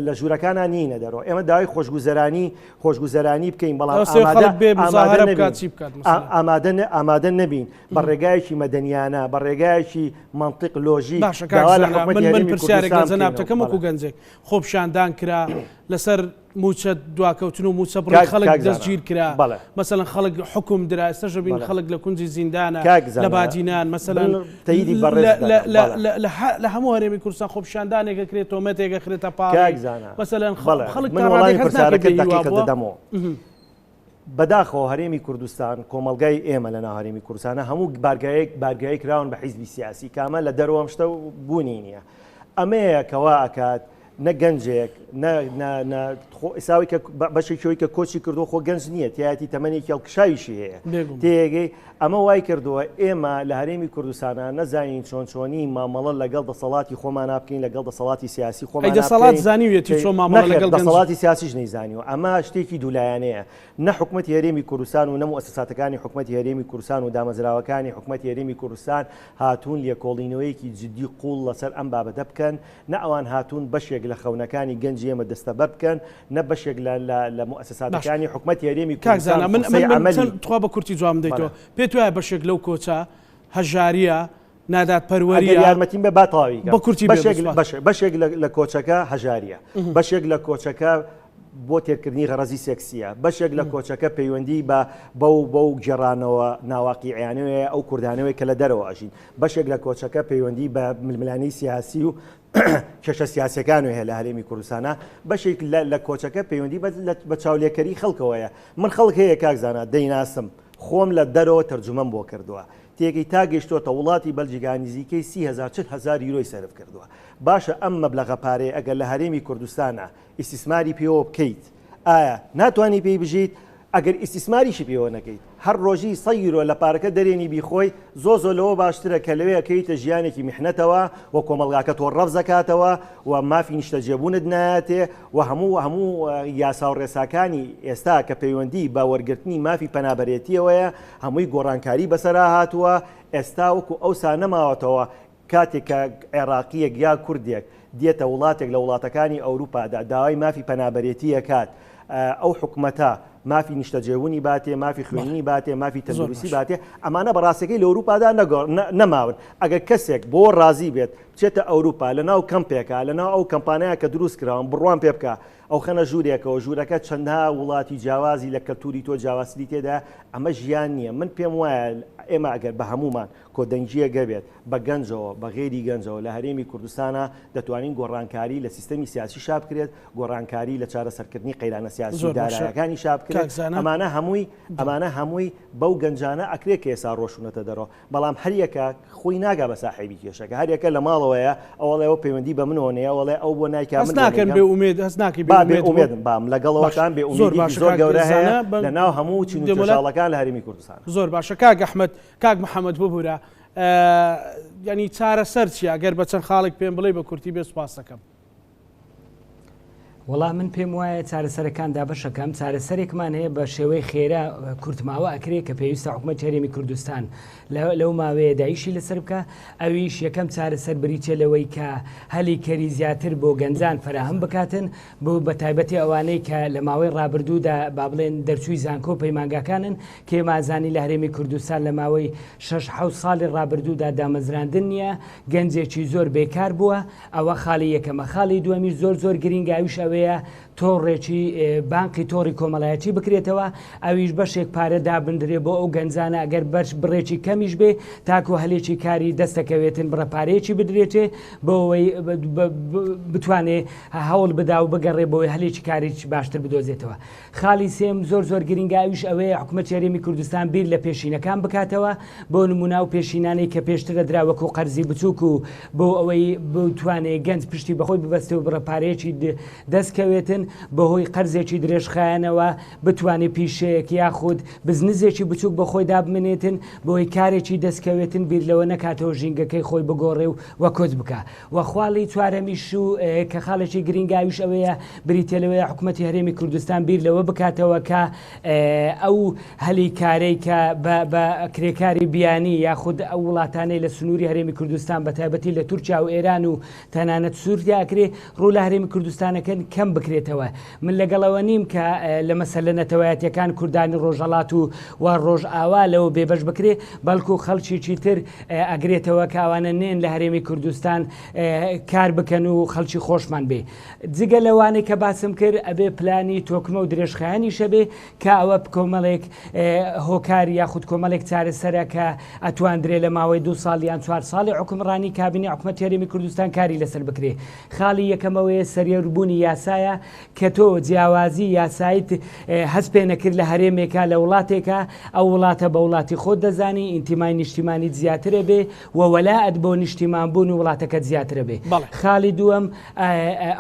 لە ژوورەکانە نینە دەرەوە ئێمە داوای خۆشگوزەرانی خۆشگوزەرانی بکەین بەڵام ئامادە ئامادە نەبین بە ڕێگایەکی مەدەنیانە بە ڕێگایەکی مەنتیق لۆژی باشە کاک زانا من من پرسیارێک لە جەنابتەکەم وەکو گەنجێک خۆپیشاندان کرا لەسەر موچە دواکەوتن و موچە بڕی خەڵک دەستگیر کرا مەسەلەن خەڵک حکوم درا ئێستاش بین خەڵک لە کونجی زیندانە لە بادینان مەسەلەن لە هەموو هەرێمی کوردستان خۆپیشاندانێک ئەکرێت تۆمەتێک ئەخرێتە پاڵ مەسەلەن خەڵک من وەڵامی پرسیارەکەت دەقیقە دەدەمەوە. بەداخەوە هەرێمی کوردستان، کۆمەڵگای ئێمە لەناو هەرێمی کوردستانە هەموو بارگایەک بارگایی کراون بە حیزبی سیاسی کامە لە دەرەوە ئەم شتە بوونی نییە. ئەمەیە کە وا ئەکات نە گەنجێک نە نە نە خۆ ئیساوی کە بەشێکی کە کۆچی کردو خۆ گەنج نییە تایەتی تەمەنێکی هەڵکشاویشی هەیە تێگەی ئەمە وای کردووە ئێمە لە هەرێمی کوردستانە نەزانین چۆن چۆنی مامەڵە لەگەڵ دەسەڵاتی خۆمانە بکەین لەگەڵ دەسەڵاتی سیاسی خۆمان دەسەڵات زانیویەتی چۆن مامەڵە لەگەڵ دەسەڵاتی سیاسیش نەیزانیوە ئەمە شتێکی دوولایەنەیە نە حکومەتی هەرێمی کوردستان و نە موئەسەساتەکانی حکومەتی هەرێمی کوردستان و دامەزراوەکانی حکومەتی هەرێمی کوردستان هاتوون لێکۆڵینەوەیەکی جدی قوڵ لەسەر ئەم بابەتە بکەن نە ئەوان هاتوون بەشێک لە خەونەکانی گەنجی ئێمە دەستەبەر بکەن نە بەشێک لە لە لە موئەسەساتەکانی حکومەتی هەرێمی کاک کوردستان زانا من فرسەی من من عەمەلی چەند تخوا بە کورتی جوابم دەیتەوە بەڵێ. پێت وایە بەشێک لەو کۆچە هەژارییە ئەگەر نادادپەروەرییە یارمەتیم بێ با تەواوی بە کەم کورتی بێ بەشێک بەس بەشێک بەشێک لە لە کۆچەکە هەژارییە بەشێک لە کۆچەکە بۆ تێرکردنی غەڕەزی سێکسییە بەشێک لە کۆچەکە پەیوەندی بە بەو بەو گێڕانەوە ناواقیعیانەوەیە ئەو کوردانەوەی کە لە دەرەوە ئەژین بەشێک لە کۆچەکە پەیوەندی بە ململانێی سیاسی و کێشە سیاسیەکان هەیە لە هەرێمی کوردستانە بەشێک لە کۆچەکە پەیوەندی بە چاولێکەری خەڵکەوەیە من خەڵک هەیە کاک زانا دەیناسم خۆم لە دەرەوە تەرجومەم بۆ کردووە تێکی تا گەیشتۆتە وڵاتی بەلجیکا نزیکەی 30هزار 40هزار یورۆی سەرف کردووە باشە ئەم مەبلەغە پارەیە ئەگەر لە هەرێمی کوردستانە ئیستیسماری پێوە بکەیت ئایا ناتوانی پێی بژیت؟ ئەگەر ئیستیسماریشی پێوە نەکەیت هەر ڕۆژی سە یورۆ لە پارەکە دەرێنی بیخۆی زۆر زۆر لەوە باشترە کە لەوێ ئەکەویتە ژیانێکی میحنەتەوە و کۆمەڵگاکە تۆ ڕەفز ئەکاتەوە و مافی نیشتەجێبوونت نایەتێ و هەموو هەموو یاسا و ڕێساکانی ئێستا کە پەیوەندی بە وەرگرتنی مافی پەنابەرێتیەوەیە هەمووی گۆڕانکاری بەسەرا هاتووە ئێستا وەکو ئەوسا نەماوەتەوە کاتێک کە عێراقییەک یا کوردێک دێتە وڵاتێک لە وڵاتەکانی ئەوروپادا داوای مافی پەنابەرێتی ئەکات، ئەو حکومەتە مافی نیشتەجێبوونی باتێ، مافی خوێندنی باتێ، مافی تەندروستی باتێ، ئەمانە بە ڕاستیەکەی لە ئەوروپادا نەماون. ئەگەر کەسێک بۆ ڕازی بێت بچێتە ئەوروپا لە ناو کەمپێکا، لە ناو ئەو کەمپانەیە کە دروست کراون، بڕوام پێ بکە ئەوخەنە ژوورێکەوە، ژوورەکە چەندها وڵاتی جیاوازی لە کەلتوری تۆ جیاوازتری تێدایە، ئەمە ژیان نییە. من پێم وایە ئێمە ئەگەر بە هەموومان کۆدەنگییەک هەبێت بە گەنجەوە، بە غەیری گەنجەوە لە هەرێمی کوردستانا دەتوانین گۆڕانکاری لە سیستەمی سیاسیشا بکرێت، گۆڕانکاری لە چارەسەرکردنی قەیرانە سیاسی و زۆر باشە دارایەکانیشا کاک بکرێت، زانا. ئەمانە هەمووی ئەمانە هەمووی بەو گەنجانە ئەکرێت کە ئێستا ڕۆشتوونەتە دەرەوە، بەڵام هەریەکە خۆی ناگا بە ساحێبی کێشەکە، هەریەکە لە ماڵەوەیە ئەو ئەڵێ ئەوە پەیوەندی بە منەوە نییە، ئەو ئەڵێ ئەو بۆ نایکا هەست من بۆ ناکەن نەیکەم. بێ ئومێد هەست ناکەی بێ با بێ ئومێد بوون؟ ئومێدم بام باشە لەگەڵەوەتان بێ زۆر ئومێدیەکی باشە زۆر کاک گەورە هەیە زانا بە لە ناو هەموو چین و دێمۆلات توێژاڵەکان لە هەرێمی کوردستان. زۆر باشە کاک ئەحمەد کاک محەمەد ببورە یانی چارەسەر چیە گەر بە چەند خاڵێک پێم بڵێی بە کورتی بێ سوپاست دەکەم. وەڵا من پێم وایە چارەسەرەکان دابەشەکەم چارەسەرێکمان هەیە بە شێوەی خێرا کورتماوە ئەکرێ کە پێویستە حکومەت هەرێمی کوردستان لەو ماوەیە دایشی لەسەر بکە ئەویش یەکەم چارەسەر بریتە لەوەی کە هەلی کەری زیاتر بۆ گەنجان فەراهەم بکاتن بۆ بە تایبەتی ئەوانەی کە لە ماوەی ڕابردوودا با بڵێن دەرچووی زانکۆ پەیمانگاکانن کێ مازانی لە هەرێمی کوردستان لە ماوەی شەش حەوت ساڵی ڕابردوودا دامەزراندن نییە، گەنجێکی زۆر بێکار بووە، ئەوە خاڵی یەکەمە. خاڵی دووەمیش زۆر زۆر گرینگە ئەویش ئەوەیە تۆڕێکی بانقی تۆڕی کۆمەڵایەتی بکرێتەوە ئەویش بەشێک پارە دابندرێ بۆ ئەو گەنجانە ئەگەر بەش بڕێکی کەمیش بێ تاکو هەلێکی کاری دەستەکەوێتن بڕە پارەیەکی بدرێتێ بۆ ئەوەی بتوانێ هەوڵ بدا و بگەڕێ بۆی هەلێکی کارێکی باشتر بدۆزێتەوە. خاڵی سێم زۆر زۆر گرینگە ئەویش ئەوەیە حکومەتی هەرێمی کوردستان بیر لە پێشینەکان بکاتەوە بۆ نمونە ئەو پێشینانەی کە پێشتر ئەدرا وەکو قەرزی بچوک و بۆ ئەوەی بتوانێ گەنج پشتی بەخۆی ببەستێ و بڕە پارەیەکی دەست کەوێتن بەهۆی قەرزێکی درێژخایەنەوە بتوانێ پیشەیەک یاخود بزنزێکی بچوک بۆ خۆی دابمنێتن بۆی کارێکی دەست کەوێتن بیر لەوە نەکاتەوە ژینگەکەی خۆی بگۆڕێ و وە کۆچ بکا. وە خاڵی چوارەمیش و کە خاڵێکی گرینگە ئەویش ئەوەیە بریتیە لەوەیە حکومەتی هەرێمی کوردستان بیر لەوە بکاتەوە کە ئەو هەلی کارەی کە بە کرێکاری بیانی یاخود ئەو وڵاتانەی لە سنووری هەرێمی کوردستان بە تایبەتی لە تورکیا و ئێران و تەنانەت سووریا ئەکرێ ڕوو لە هەرێمی کوردستانەکەن کەم بکرێتەوە من لەگەڵەوە نیم کە لە مەسەلە نەتەوایەتیەکان کوردانی ڕۆژهەڵات و و ڕۆژئاوا لەوە بێبەش بکرێ بەڵکو خەڵکیی تر ئەگرێتەوە کە ئەوانە نێن لە هەرێمی کوردستان کار بکەن و خەڵکی خۆشمان بێ جگە لەوانەی کە باسم کرد ئەبێ پلانی تۆکمە و درێژخایەنیش هەبێ کە ئەوە کۆمەڵێک هۆکار یاخود کۆمەڵێک چارەسەرە کە ئەتواندرێ لە ماوەی دو ساڵ یان چوار ساڵی حوکمڕانی کابینەی حکومەتی هەرێمی کوردستان کاری لەسەر بکرێ خاڵی یەکەم ئەوەیە سەرەربوونی یاسایە کە تۆ جیاوازی یاسایت هەست پێ نەکرد لە هەرێمێکا لە وڵاتێکا ئەو وڵاتە بە وڵاتی خۆت دەزانی ئینتیمای نیشتیمانیت زیاترە بێ و وەلائت بۆ نیشتیمان بوون و وڵاتەکەت زیاترە بێ. خاڵی دووەم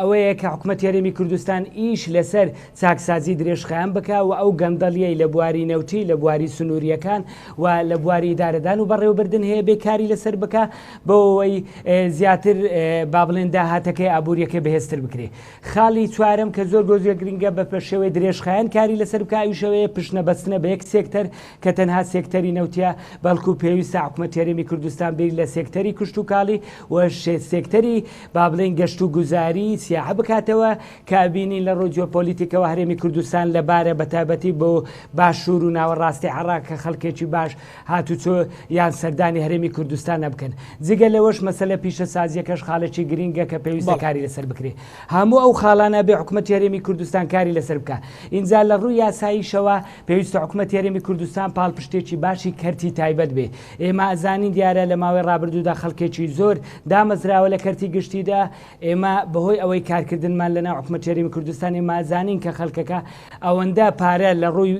ئەوەیە کە حکومەتی هەرێمی کوردستان ئیش لەسەر چاکسازی درێژخایەن بکا و ئەو گەندەڵیەی لە بواری نەوتی، لە بواری سنوورییەکان و لە بواری ئیدارەدان و بەڕێوەبردن هەیە بێ کاری لەسەر بکا بۆ ئەوەی زیاتر با بڵێن داهاتەکەی ئابوورییەکەی بەهێزتر بکرێ. خاڵی چوارەم کە زۆر گۆزە گرنگە بە شێوەی درێژخایەن کاری لەسەر بکا ئەویش ئەوەیە پشتنەبەستنە بە یەک سێکتەر کە تەنها سێکتەری نەوتیە بەڵکو پێویستە حکومەتی هەرێمی کوردستان بیر لە سێکتەری کشتوکاڵی و سێکتەری با بڵێین گەشت و گوزاری سیاحە بکاتەوە کە ئەبینین لە ڕووی جیۆپۆلیتیکەوە هەرێمی کوردستان لەبارە بەتایبەتی بۆ باشوور و ناوەڕاستی عێراق کە خەڵکێکی باش هاتوچۆ یان سەردانی هەرێمی کوردستانە بکەن. جگە لەوەش مەسەلە پیشەسازییەکەش خاڵێکی گرینگە کە پێویستە کاری لەسەر بکرێ. هەموو ئەو خاڵانە ئەبێ حکومەتی هەرێمی کوردستان کاری لەسەر بکا. ئینجا لە ڕووی یاساییشەوە پێویستە حکومەتی هەرێمی کوردستان پاڵپشتێکی باشی کەرتی تایبەت بێ. ئێمە ئەزانین دیارە لە ماوەی ڕابردوودا خەڵکێکی زۆر دامەزراوە لە کەرتی گشتیدا، ئێمە بەهۆی ئەوەی کارکردنمان لەناو حکومەتی هەرێمی کوردستان ئێمە ئەزانین کە خەڵکەکە ئەوەندە پارە لە ڕووی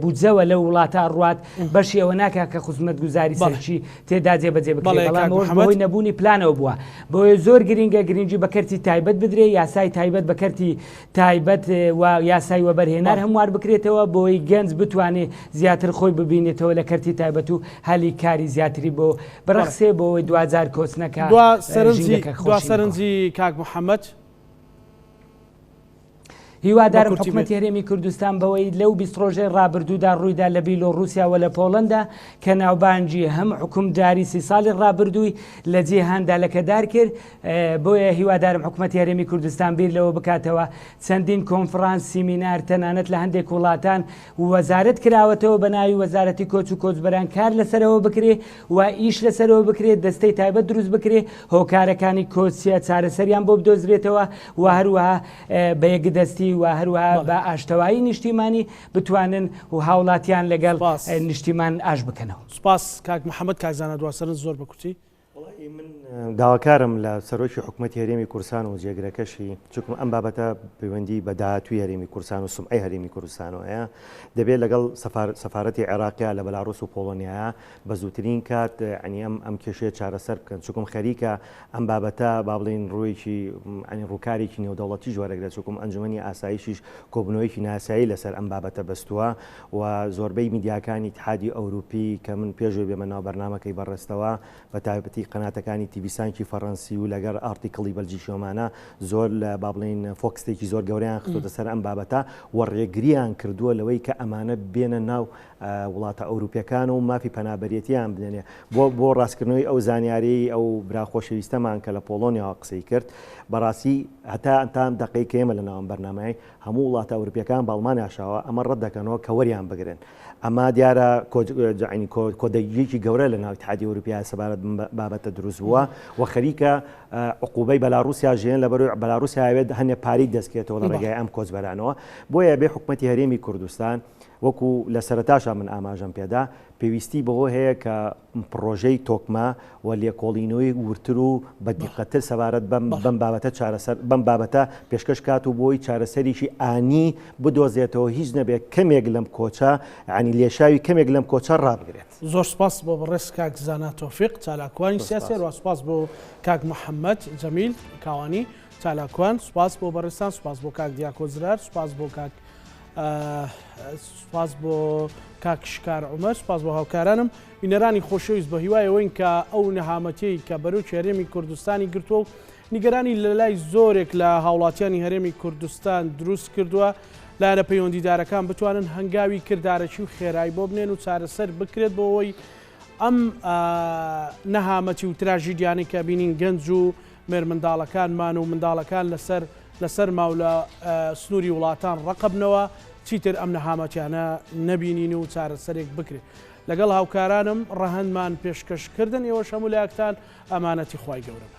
بودجەوە لەو وڵاتە ئەڕوات بەشی ئەوە ناکا کە خزمەتگوزاری سەرەکی تێدا جێبەجێ بکرێت بەڵام ئەوەش بەهۆی نەبوونی پلانەوە بووە بۆیە زۆر گرینگە گرنگی بە کەرتی تایبەت بدرێ یاسای تایبەت بە کەرتی تایبەت و یاسای وەبەرهێنار هەموار بکرێتەوە بۆی گەنج بتوانێت زیاتر خۆی ببینێتەوە لە کەرتی تایبەت و هەلی کاری زیاتری بۆ بڕەخسێ بۆ ئەوەی دواجار کۆچ نەکا دوا سەرنجی ژینگەکە دوا خۆشی نەگۆڕێ. سەرنجی کاک محەمەد. بە هیوادارم کورتی بێت. حکومەتی هەرێمی کوردستان بەوەی لەو 20 ڕۆژەی ڕابردوودا ڕوویدا لە بیلۆڕوسیا و لە پۆڵەندا کە ناوبانگی هەم حوکمداری سی ساڵی ڕابردووی لە جیهاندا لەکەدار کرد بۆیە هیوادارم حکومەتی هەرێمی کوردستان بیر لەوە بکاتەوە چەندین کۆنفرانس سیمینار تەنانەت لە هەندێک وڵاتان وەزارەت کراوەتەوە بە ناوی وەزارەتی کۆچ و کۆچبەران کار لەسەرەوە بکرێ و ئیش لەسەرەوە بکرێت دەستەی تایبەت دروست بکرێ هۆکارەکانی کۆچ چیە چارەسەریان بۆ بدۆزرێتەوە و هەروەها بە یەکدەستی و هەروەها بە ئاشتەوایی نیشتیمانی بتوانن و هاوڵاتیان لەگەڵ نیشتیمان ئاش بکەنەوە. سوپاس کاک محەمەد، کاک زانا دوا سەرنج زۆر بە کورتی. وەڵاهی من داواکارم لە سەرۆکی حکومەتی هەرێمی کوردستان و جێگرەکەشی چونکم ئەم بابەتە پەیوەندی بە داهاتووی هەرێمی کوردستان و سومعەی هەرێمی کوردستانەوە هەیە دەبێت لەگەڵ سەفارەتی عێراقیا لە بەلاڕوس و پۆڵۆنیایا بە زووترین کات ینی ئەم ئەم کێشەیە چارەسەر بکەن چونکم خەریکە ئەم بابەتە با بڵێین ڕوویەکی ینی ڕووکارێکی نێودەوڵەتیش وەرەگرێت چونکم ئەنجومەنی ئاسایشیش کۆبوونەوەیەکی ناسایی لەسەر ئەم بابەتە بەستووە و زۆربەی میدیاکانی ئیتحادی ئەوروپی کە من پێش ئەوەی بێمە ناو بەرنامەکەی بەڕێزتەوە بە تایبەتی قەناتەکانی تیڤی سانکی فەڕەنسی و لەگەڵ RTL ی بەلجیکی ئەمانە زۆر لە با بڵێین focus ێکی زۆر گەورەیان خستۆتە سەر ئەم بابەتە و ڕێگریان کردووە لەوەی کە ئەمانە بێنە ناو وڵاتە ئەوروپیەکان و مافی پەنابەرێتیان بدەنێ بۆ بۆ ڕاستکردنەوەی ئەو زانیاریی ئەو برا خۆشەویستەمان کە لە پۆڵۆنیاوە قسەی کرد بەڕاستی هەتا ئەم دەقەی کە ئێمە لە ناو ئەم بەرنامەیەی هەموو وڵاتە ئەوروپیەکان بە ئەڵمانیاشەوە ئەمە ڕەت دەکەنەوە کە وەریان بگرن ئەمە دیارە کۆدەگییەکی گەورە لە ناو ئیتحادی ئەوروپیا سەبارەت بەم بابەتە دروست بووە و خەریکە عقوبەی بەلاڕوسیا ژێن لەبەرەوەی بەلاڕوسیا ئەوێت هەنێ پارەی دەستکێتەوە لە ڕێگای ئەم کۆچبەرانەوە بۆیە بێ حکومەتی هەرێمی کوردستان وەکو لە سەرەتاشا من ئاماژەم پێدا پێویستی بەوە هەیە کە پڕۆژەی تۆکمە و لێکۆڵینەوەی وردتر و بە دیقەتتر سەبارەت بەم بەم بابەتە چارەسەر بەم بابەتە پێشکەش کات و بۆی چارەسەرێکی ئانی بدۆزێتەوە هیچ نەبێت کەمێک لەم کۆچە یانی لێشاوی کەمێک لەم کۆچە ڕابگرێت. زۆر سوپاس بۆ بەڕێز کاک زانا تۆفیق چالاکوانی سیاسی هەروەها سوپاس بۆ کاک محەمەد جەمیل کاوانی چالاکوان سوپاس بۆ بەڕێزتان سوپاس بۆ کاک دیاکۆ زرار سوپاس بۆ کاک سوپاس بۆ کاک شکار عومەر سوپاس بۆ هاوکارانم بینەرانی خۆشەویست بە هیوای ئەوەین کە ئەو نەهامەتیەی کە بەرۆکی هەرێمی کوردستانی گرتووە و نیگەرانی لە لای زۆرێک لە هاوڵاتیانی هەرێمی کوردستان دروست کردووە لایەنە پەیوەندیدارەکان بتوانن هەنگاوی کردارەکی و خێرای بۆ بنێن و چارەسەر بکرێت بۆ ئەوەی ئەم نەهامەتی و تراژیدیانەی کە بینین گەنج و مێرمنداڵەکانمان و منداڵەکان لەسەر لە سەرما و لە سنووری وڵاتان ڕەقبنەوە، چیتر ئەم نەهامەتیانە نەبینین و چارەسەرێک بکرێت. لەگەڵ هاوکارانم ڕەهەندمان پێشکەش کردن، ئێوەش هەموو لایەکتان ئەمانەتی خوای گەورە بن.